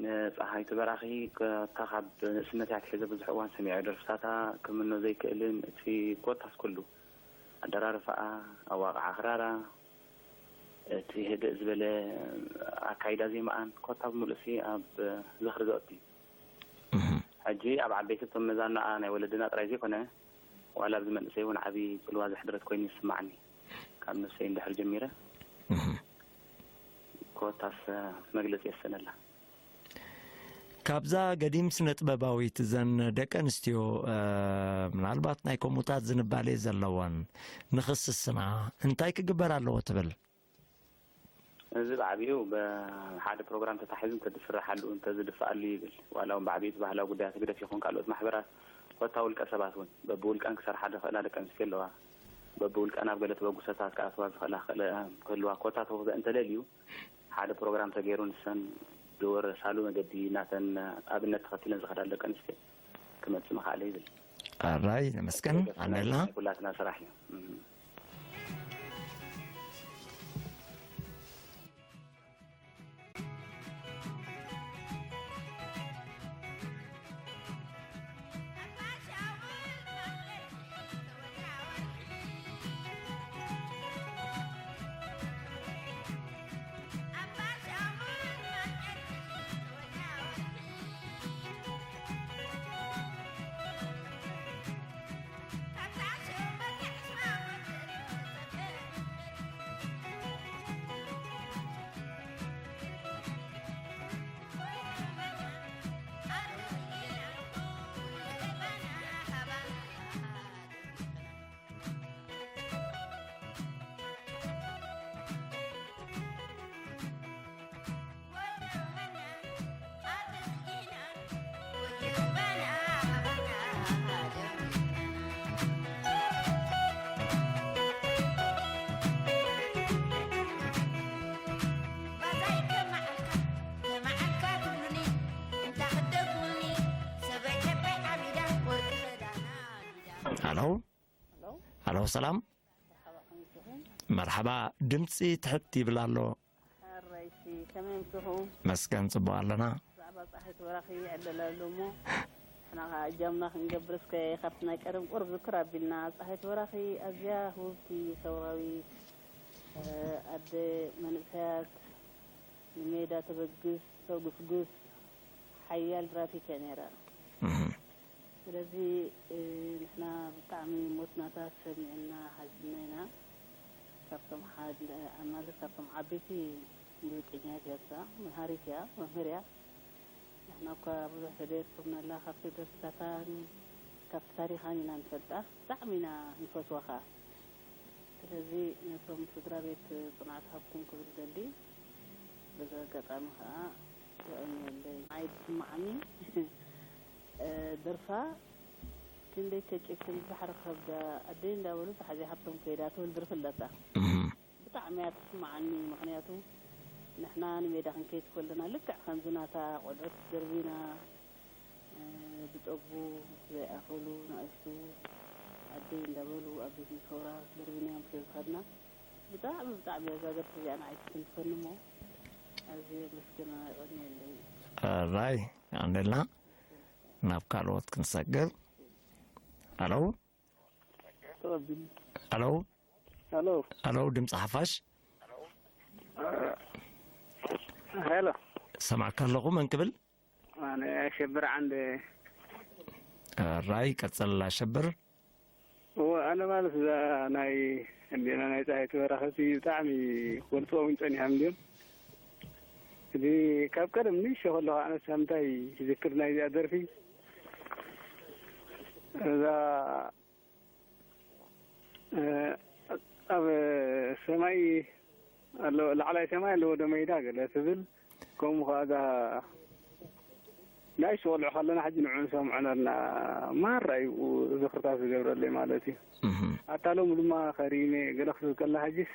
ንፀሃይቲ በራኺ እታ ካብ ንእስነተይ ኣትሒዘ ብዙሕ እዋን ሰሚዐ ደርፍታታ ክምኖ ዘይክእልን እቲ ኮታስ ኩሉ ኣደራርፋኣ ኣዋቕዓ ክራራ እቲ ህድእ ዝበለ ኣካይዳ ዜማኣን ኮታ ብምሉእሲ ኣብ ዝኽሪ ዘእቱ እዩ። እህ። ሕጂ ኣብ ዓበይቲ እቶም መዛናኣ ናይ ወለድና ጥራይ ዘይኮነ፣ ዋላ ኣብዚ መንእሰይ እውን ዓብዪ ጽልዋ ዘሕደረት ኮይኑ ይስማዓኒ። ካብ ነብሰይ እንድሕር ጀሚረ፣ እህ። ኮታስ መግለጺ የሰነላ። ካብዛ ገዲም ስነ ጥበባዊት፣ እዘን ደቂ ኣንስትዮ፣ እ፣ ምናልባት ናይ ከምኡታት ዝንባሌ ዘለወን ንኽስስና እንታይ ክግበር ኣለዎ ትብል? እዚ ብዓቢኡ ብሓደ ፕሮግራም ተታሒዙ እንተዝስራሓሉ፣ እንተዝድፈኣሉ ይብል። ዋላ እውን ብዓቢኡ እቲ ባህላዊ ጉዳያት ህግደፍ ይኹን ካልኦት ማሕበራት፣ ኮታ ውልቀ ሰባት እውን በብውልቀን ክሰርሓ ዝኽእላ ደቂ ኣንስትዮ ኣለዋ። በብውልቀን ኣብ ገለ ተበግሶታት ክኣትዋ ዝኽእላ ክእለ-፣ ክህልዋ፣ ኮታ ተውህበ እንተለልዩ፣ ሓደ ፕሮግራም ተገይሩ ንሰን ዝወረሳሉ መገዲ ናተን ኣብነት ተኸቲለን ዝኸዳ ደቂ ኣንስትዮ ክመጽእ ምኽኣለ ይብል። ኣራይ፣ ነመስገን። ደገፍና ኣነላ ናይ ኩላትና ስራሕ እዩ። እም። ሃሎ። ሃሎ። ሃሎ፣ ሰላም። መርሓባ፣ ከመይ ኣለኹም? መርሓባ፣ ድምፂ ትሕት ይብል ኣሎ። ኣራይሲ፣ ከመይ ኣለኹም? መስገን፣ ጽቡቕ ኣለና። ብዛዕባ ጻሒት ወራኺ ይዕለል ኣሎ እሞ፣ ንሕና ኸዓ እጃምና ክንገብር እስከ ካብቲ ናይ ቀደም ቁሩብ ዝክር ኣቢልና። ጻሒት ወራኺ ኣዝያ ህውብቲ ሰውራዊት፣ እ፣ ኣደ መንእሰያት ንሜዳ ተበግስ፣ ተጉስጉስ፣ ሓያል ደራፊት እያ ነይራ። እህ። ስለዚ፣ እ፣ ንሕና ብጣዕሚ ሞት ናታ ሰሚዕና ሓዚንና ኢና። ካብቶም ሓድ-፣ ማለት ካብቶም ዓበይቲ ሙዚቀኛታት እያ እሳ፣ መሃሪት እያ፣ መምህር እያ። ንሕና እኳ ብዙሕ ተደርፍናላ፣ ካብቲ ደርፍታታን ካብቲ ታሪኻን ኢና ንፈልጣ። ብጣዕሚ ኢና ንፈትዋ ኸኣ። ስለዚ ነቶም ስድራ ቤት ጽንዓት ሃብኩም ክብል ደሊ። በዚ ኣጋጣሚ ኸኣ የቐንየለይ። ንዓይ ዝስምዓኒ፣ እ፣ ደርፋ ክንደይ ከጭክን ባሕሪ ከብዳ፣ ኣደይ እንዳበሉ ተሓዚኣ ሃብቶም ከይዳ ትብል ደርፊ ኣለታ። እህ። ብጣዕሚ እያ ትስምዓኒ። ምኽንያቱ ንሕና ንሜዳ ክንከይድ ከለና ልክዕ ከምዚ ናታ ቆልዑት ደርቢና፣ እ፣ ዝጠግቡ ዘይኣኸሉ ንኣሽቱ ኣደይ እንዳበሉ ኣብ ቤት መሰውራ ደርቢናዮም ስለ ዝኸድና፣ ብጣዕሚ፣ ብጣዕሚ እዛ ደርፊ እዚኣ ንዓይ ትፍንትፈኒ እሞ፣ ኣዝየ የመስግና፣ የቐንየለይ። ኣራይ፣ የቐንየልና። ናብ ካልኦት ክንሰግር። ሃሎ? ሃሎ? ሃሎ? ሃሎ፣ ድምፂ ሓፋሽ? ሄሎ። ሰማዕካ ኣለኹ፣ መን ክብል? ኣነ ኣሸብር ዓንደ። ራይ፣ ቀጽል ኣሸብር። እወ፣ ኣነ ማለት እዛ ናይ እንዴና ናይ ፀሓይ ተበራኸቲ ብጣዕሚ ክገልፅዋ እውን ፀኒሖም እንዲዮም። እዚ ካብ ቀደም ንእሽቶ ከለኹ ኣነስ ምንታይ ይዝክር ናይዚኣ ደርፊ? እዛ እ፣ ኣብ ሰማይ ኣሎ፣ ላዕላይ ሰማይ ኣለዎ ዶ ሜዳ ገለ ትብል፣ ከምኡ ኸዓ እዛ ንኣሽቱ ቆልዑ ከለና ሕጂ ንዕኡ ንሰምዖ ነርና። ማራ እዩ ዝኽርታት ዝገብረለይ ማለት እዩ። እህ። ኣታ ሎሚ ድማ ከሪመ ገለ ክትብል ከላ ሕጂስ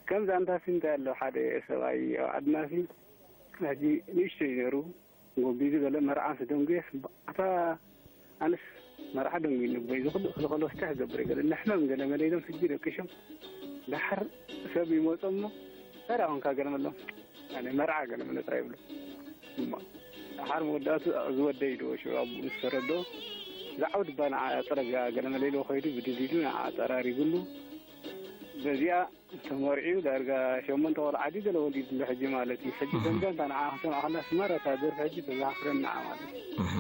ከምዛ እንታሲ እንታይ ኣሎ ሓደ ሰብኣይ ኣብ ዓድናሲ ሕጂ ንእሽቶ እዩ ነይሩ። ጎቢዙ ገለ መርዓ ምስ ደንጉየስ፣ ኣታ ኣነስ መርዓ ደንጉይኒ እቦይ፣ እዚ ኩሉ ክልኸሎ እንታይ ክገብር እየ ገለ፣ ንሕመም ገለ መለ ኢሎም ሕጂ ደቂሾም፣ ደሓር ሰብ ይመጾ እሞ፣ እንታይ ደኣ ኮንካ ገለ መሎም፣ ኣነ መርዓ ገለ መለ ጥራይ ይብሉ። እሞ ደሓር መወዳእቱ ዝወደይ ዶ ሽዑ ኣቦኡ ምስ ተረድኦ፣ ዝዓውድ እባ ንዓ ኣጸረጋ ገለ መለ ኢልዎ ከይዱ ብድል ኢሉ ንዓ ኣጸራሪጉሉ። በዚኣ ተመርዒዩ ዳርጋ ሸሞንተ ቆልዓ ድዩ ገለ ወሊዱ ኣሎ ሕጂ ማለት እዩ። ሕጂ እህ። ደምደምታ ንዓ ክሰምዓ ከላ ስመረታ ደርፊ ሕጂ ተዛፍረን ንዓ ማለት እዩ። እህ።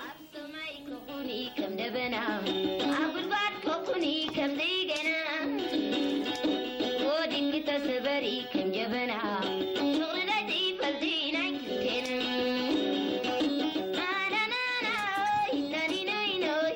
ኣብ ሰማይ ኮኹኒ ከም ደበና፣ ኣብ ጉድጓድ ኮኹኒ ከም ዘይገና፣ ወዲቂ ተሰበሪ ከም ጀበና፣ ፍቕሪ ዘይትፈልጢ ናይ ክልቴና። ኣናናናይ፣ ናኒናይናይ።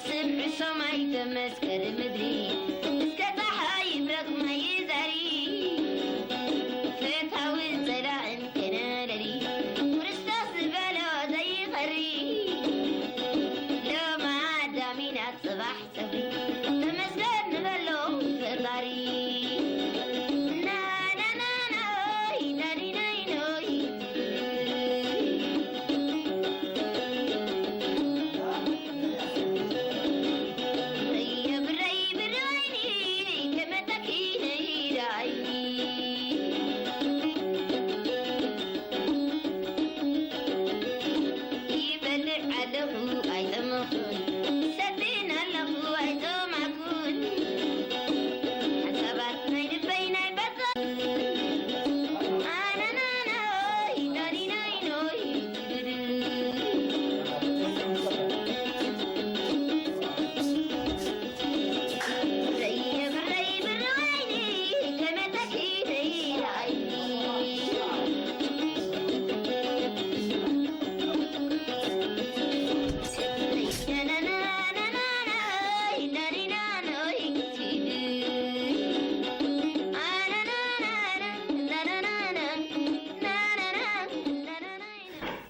ስምዒ ሰማይ ተመስገን ምድሪ፣ እስከ ጸሓይ ይብረቕ ማይ ዘሪ፣ ፈታውን ጸላእን ከነለሊ፣ ክርስቶስ ዝበሎ ዘይቐሪ፣ ሎሚ ኣዳሚና ጽባሕ ጸብሪ፣ ተመስገን ንበሎ ፈጣሪ። ናናናናይ፣ ናኒናይኖይ። ይበልዕ ኣለኹ ኣይጠመኹን፣ ይሰትን ኣለኹ ኣይጠማኩን። ሓሳባት ናይ ልበይ ናይ በጻ ኣናናናይ፣ ናኒናይኖይ።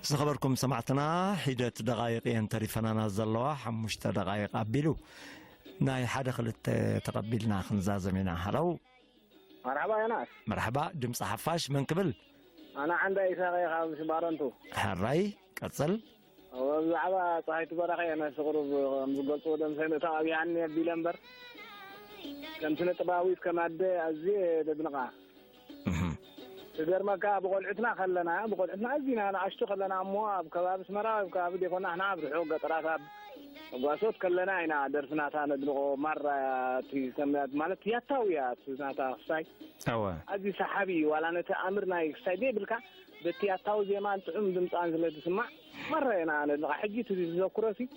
ዝኸበርኩም ሰማዕትና፣ ሒደት ደቓይቕ እየን ተሪፈናና ዘለዋ፣ ሓሙሽተ ደቓይቕ ኣቢሉ። ናይ ሓደ ክልተ ተቐቢልና ክንዛዘም ኢና። ሃለው። መርሓባ ዮናስ። መርሓባ፣ ድምፂ ሓፋሽ መን ክብል? ኣነ ዓንዳ ይስሐቕ እየ ካብ ሽባረንቱ። ሕራይ፣ ቀፅል። እወ፣ ብዛዕባ ፀሃይቱ በራኺ እየ ነፍሲ ቁሩብ ከም ዝገልፅዎ ደምሰ ምእታው ኣብያኒ ኣቢለ እምበር፣ ከም ስነ ጥበባዊት ከም ኣደ ኣዝየ ደድንቓ። እህ። ክገርመካ ብቆልዕትና ከለና፣ ብቆልዕትና ኣዚና ንኣሽቱ ከለና እሞ ኣብ ከባቢ ኣስመራ ወይ ኣብ ከባቢ ዴኮና ንሕና ኣብ ርሑቕ ገጠራት ኣብ መጓሶት ከለና ኢና ደርፊ ናታ ነድንቖ። ማራ እቲ ከም ማለት ያታው እያ እቲ ናታ ክሳይ። እወ። ኣዝዩ ሰሓቢ እዩ። ዋላ ነቲ ኣምር ናይ ክሳይ ዘይብልካ በቲ ያታዊ ዜማን ጥዑም ድምጻን ስለ ዝስማዕ ማራ ኢና ነድንቓ። ሕጂ እቲ ዝዘክሮ ሲ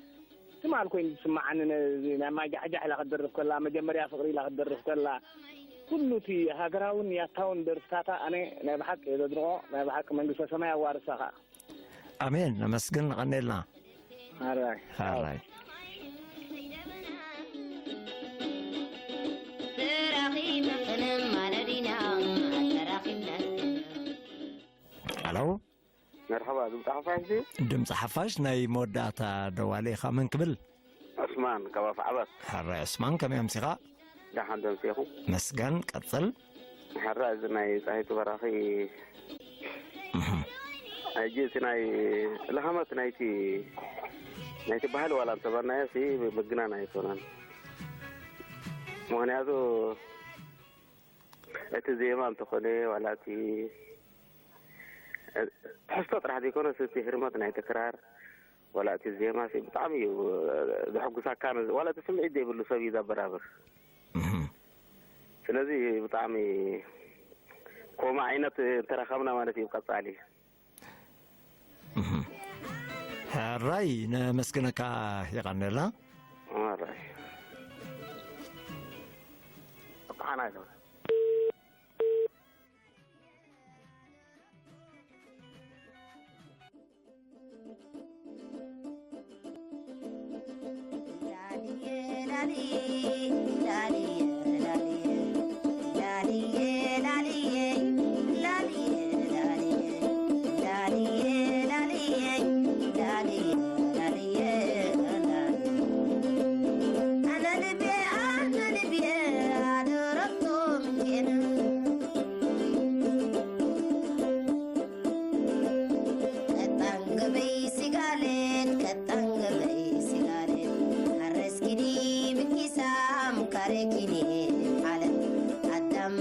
ትማል ኮይኑ ዝስምዓኒ ነዚ ናይ ማይ ጃሕጃሕ ኢላ ክትደርፍ ከላ፣ መጀመርያ ፍቕሪ ኢላ ክትደርፍ ከላ፣ ኩሉ እቲ ሃገራውን ያታውን ደርፍታታ ኣነ ናይ ብሓቂ እየ ዘድንቖ። ናይ ብሓቂ መንግስተ ሰማይ ኣዋርሳ ኸኣ። ኣሜን። ነመስግን፣ ንቐኔልና። ኣራይ። ኣራይ። ተራኺብና ክንማለድ ኢና፣ ተራኺብና። ሃሎ። መርሓባ፣ ድምፂ ሓፋሽ ድዩ? ድምፂ ሓፋሽ ናይ መወዳእታ ደዋሊ ኢኻ። መን ክብል? ዑስማን፣ ካብ ኣፍዓበት። ሕራይ ዑስማን፣ ከመይ ኣምሲኻ? ደሓን ደምሲኹም? መስገን፣ ቀጽል። ሕራይ፣ እዚ ናይ ጻሂቱ በራኺ፣ እህ። ሕጂ እቲ ናይ ለኸመት ናይቲ፣ ናይቲ ባህሊ ዋላ እንተበልናዮ፣ ሲ ምግናን ኣይኮነን። ምኽንያቱ፣ እቲ ዜማ እንተኾነ፣ ዋላ እቲ ትሕዝቶ ጥራሕ ዘይኮነስ፣ እቲ ህርመት ናይቲ ክራር፣ ዋላ እቲ ዜማ ሲ ብጣዕሚ እዩ ዘሐጉሳካ። ነዚ፣ ዋላ እቲ ስምዒት ዘይብሉ ሰብ እዩ ዘበራብር። እህ። ስለዚ ብጣዕሚ ከምኡ ዓይነት እንተረኸብና ማለት እዩ ቀጻሊ። እህ። ሕራይ ነመስግነካ፣ የቐንየልና። ሕራይ። ኣቕሓና ኢሎም።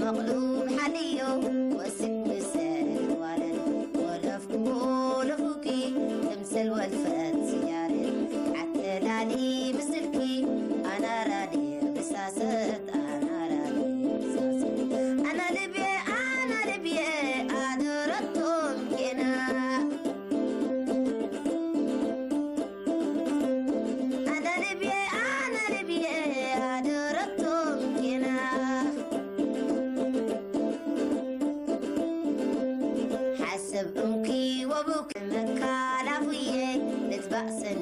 መቕሉብ ሓልዮ ወስክ ምሰል ዋለል ወለፍኩ ለፉኪ ክምስል ወልፈት ስያርን ዓተላሊ ምስልኪ ኣናራዲ ብሳሰት ኣናራዲ ብሳሰት ኣና ልብየ ኣና ልብየ ኣደረቶም ጌና ኣና ልብየ ኣና ልብየ ኣደረቶም ጌና ሓሰብ እንኪ ወቡክ መካላፉየ ልትባእሰኒ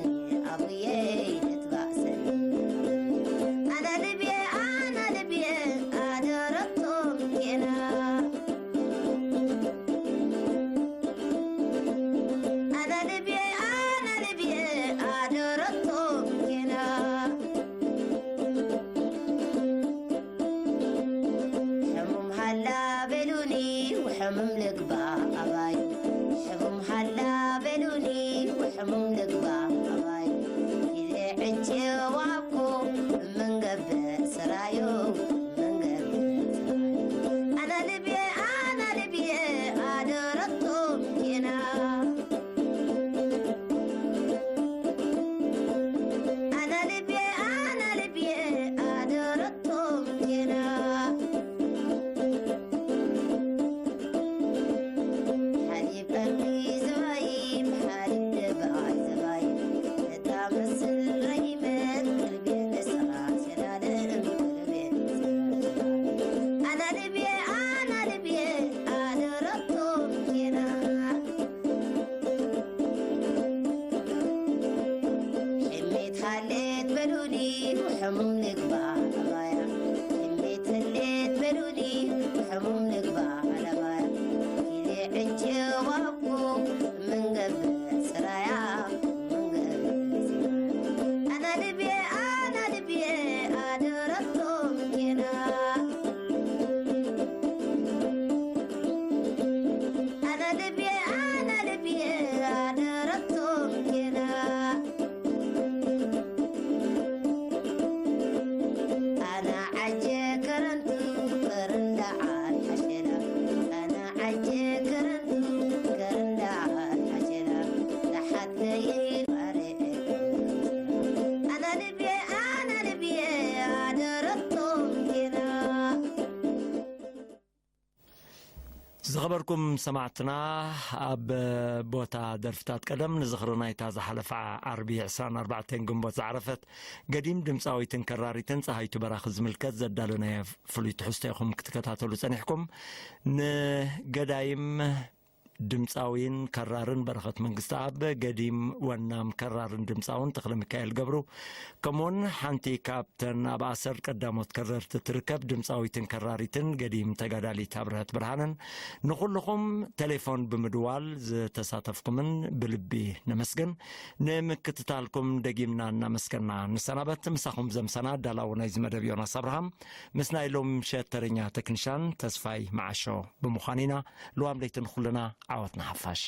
ኣቡየ ልትባእሰኒ ኣና ልብየ ኣና ልብየ ኣደረቶም ጌና ኣና ልብየ ኣና ልብየ ኣደረቶም ጌና ሕሙም ሃላ በሉኒ ውሕሙም ልግባ ኣባይ ሕሙም ሃላ በሉኒ ውሕሙም ልግባ ኣባይ ግዜ ዕንጭ ዋብኮ እምንገብእ ስራዮ እምንገብእ ስራዮ ኣና ልብየ ኣና ልብየ ኣደረቶም ጌና ኣና ልብየ ኣና ልብየ ኣደረቶም ጌና ሓሊብ ቀልቢ ዝባይ ሓሊብ ደባይ ዝባይ እታ መስል ረሂመት ቀልቢ ንስኻ ሸላለም ቀልቢ ኣና ልብየ ኣና ልብየ ኣደረቶም ጌና ሕሜት ሃሌት በሉኒ ሕሙም ልግባ ኣባያ ሕሜት ህሌት በሉኒ ሕሙም ልግባ ኣባያ ግዜ ዕንጭ ዋብኩ ምንገብእ ስራያ ምንገብእ ስራያ ኣና ልብየ ኣና ልብየ ኣደረቶም ጌና ኣና ልብየ ኣና ልብየ ኣደረቶም ጌና ኣና ዓጀ ከረንቱ ከረንዳ ዓል ሓሸላ ኣና ዓጀ ከረንቱ ከረንዳ ዓል ሓሸላ ላሓት ለይል ኣረ ኣና ልብየ ኣና ልብየ ኣደረቶም ጌና ዝኸበርኩም ሰማዕትና፣ ኣብ ቦታ ደርፍታት ቀደም ንዝኽሪ ናይታ ዝሓለፈ ዓርቢ ዕስራን ኣርባዕተን ግንቦት ዝዓረፈት ገዲም ድምፃዊትን ከራሪትን ፀሃይቱ በራኺ ዝምልከት ዘዳለናዮ ፍሉይ ትሕዝቶ ኢኹም ክትከታተሉ ፀኒሕኩም። ንገዳይም ድምፃዊን ከራርን በረኸት መንግስተኣብ፣ ገዲም ወናም ከራርን ድምፃውን ተኽለ ሚካኤል ገብሩ፣ ከምኡውን ሓንቲ ካብተን ኣብ ኣሰር ቀዳሞት ከረርቲ ትርከብ ድምፃዊትን ከራሪትን ገዲም ተጋዳሊት ኣብርሀት ብርሃንን ንኹልኹም ቴሌፎን ብምድዋል ዝተሳተፍኩምን ብልቢ ነመስግን። ንምክትታልኩም ደጊምና እናመስገና ንሰናበት። ምሳኹም ዘምሰና ኣዳላዊ ናይዚ መደብ ዮናስ ኣብርሃም ምስ ናይ ሎም ምሸት ተረኛ ተክኒሻን ተስፋይ መዓሾ ብምዃን ኢና። ልዋም ለይቲ ንኹልና፣ ዓወት ንሓፋሽ።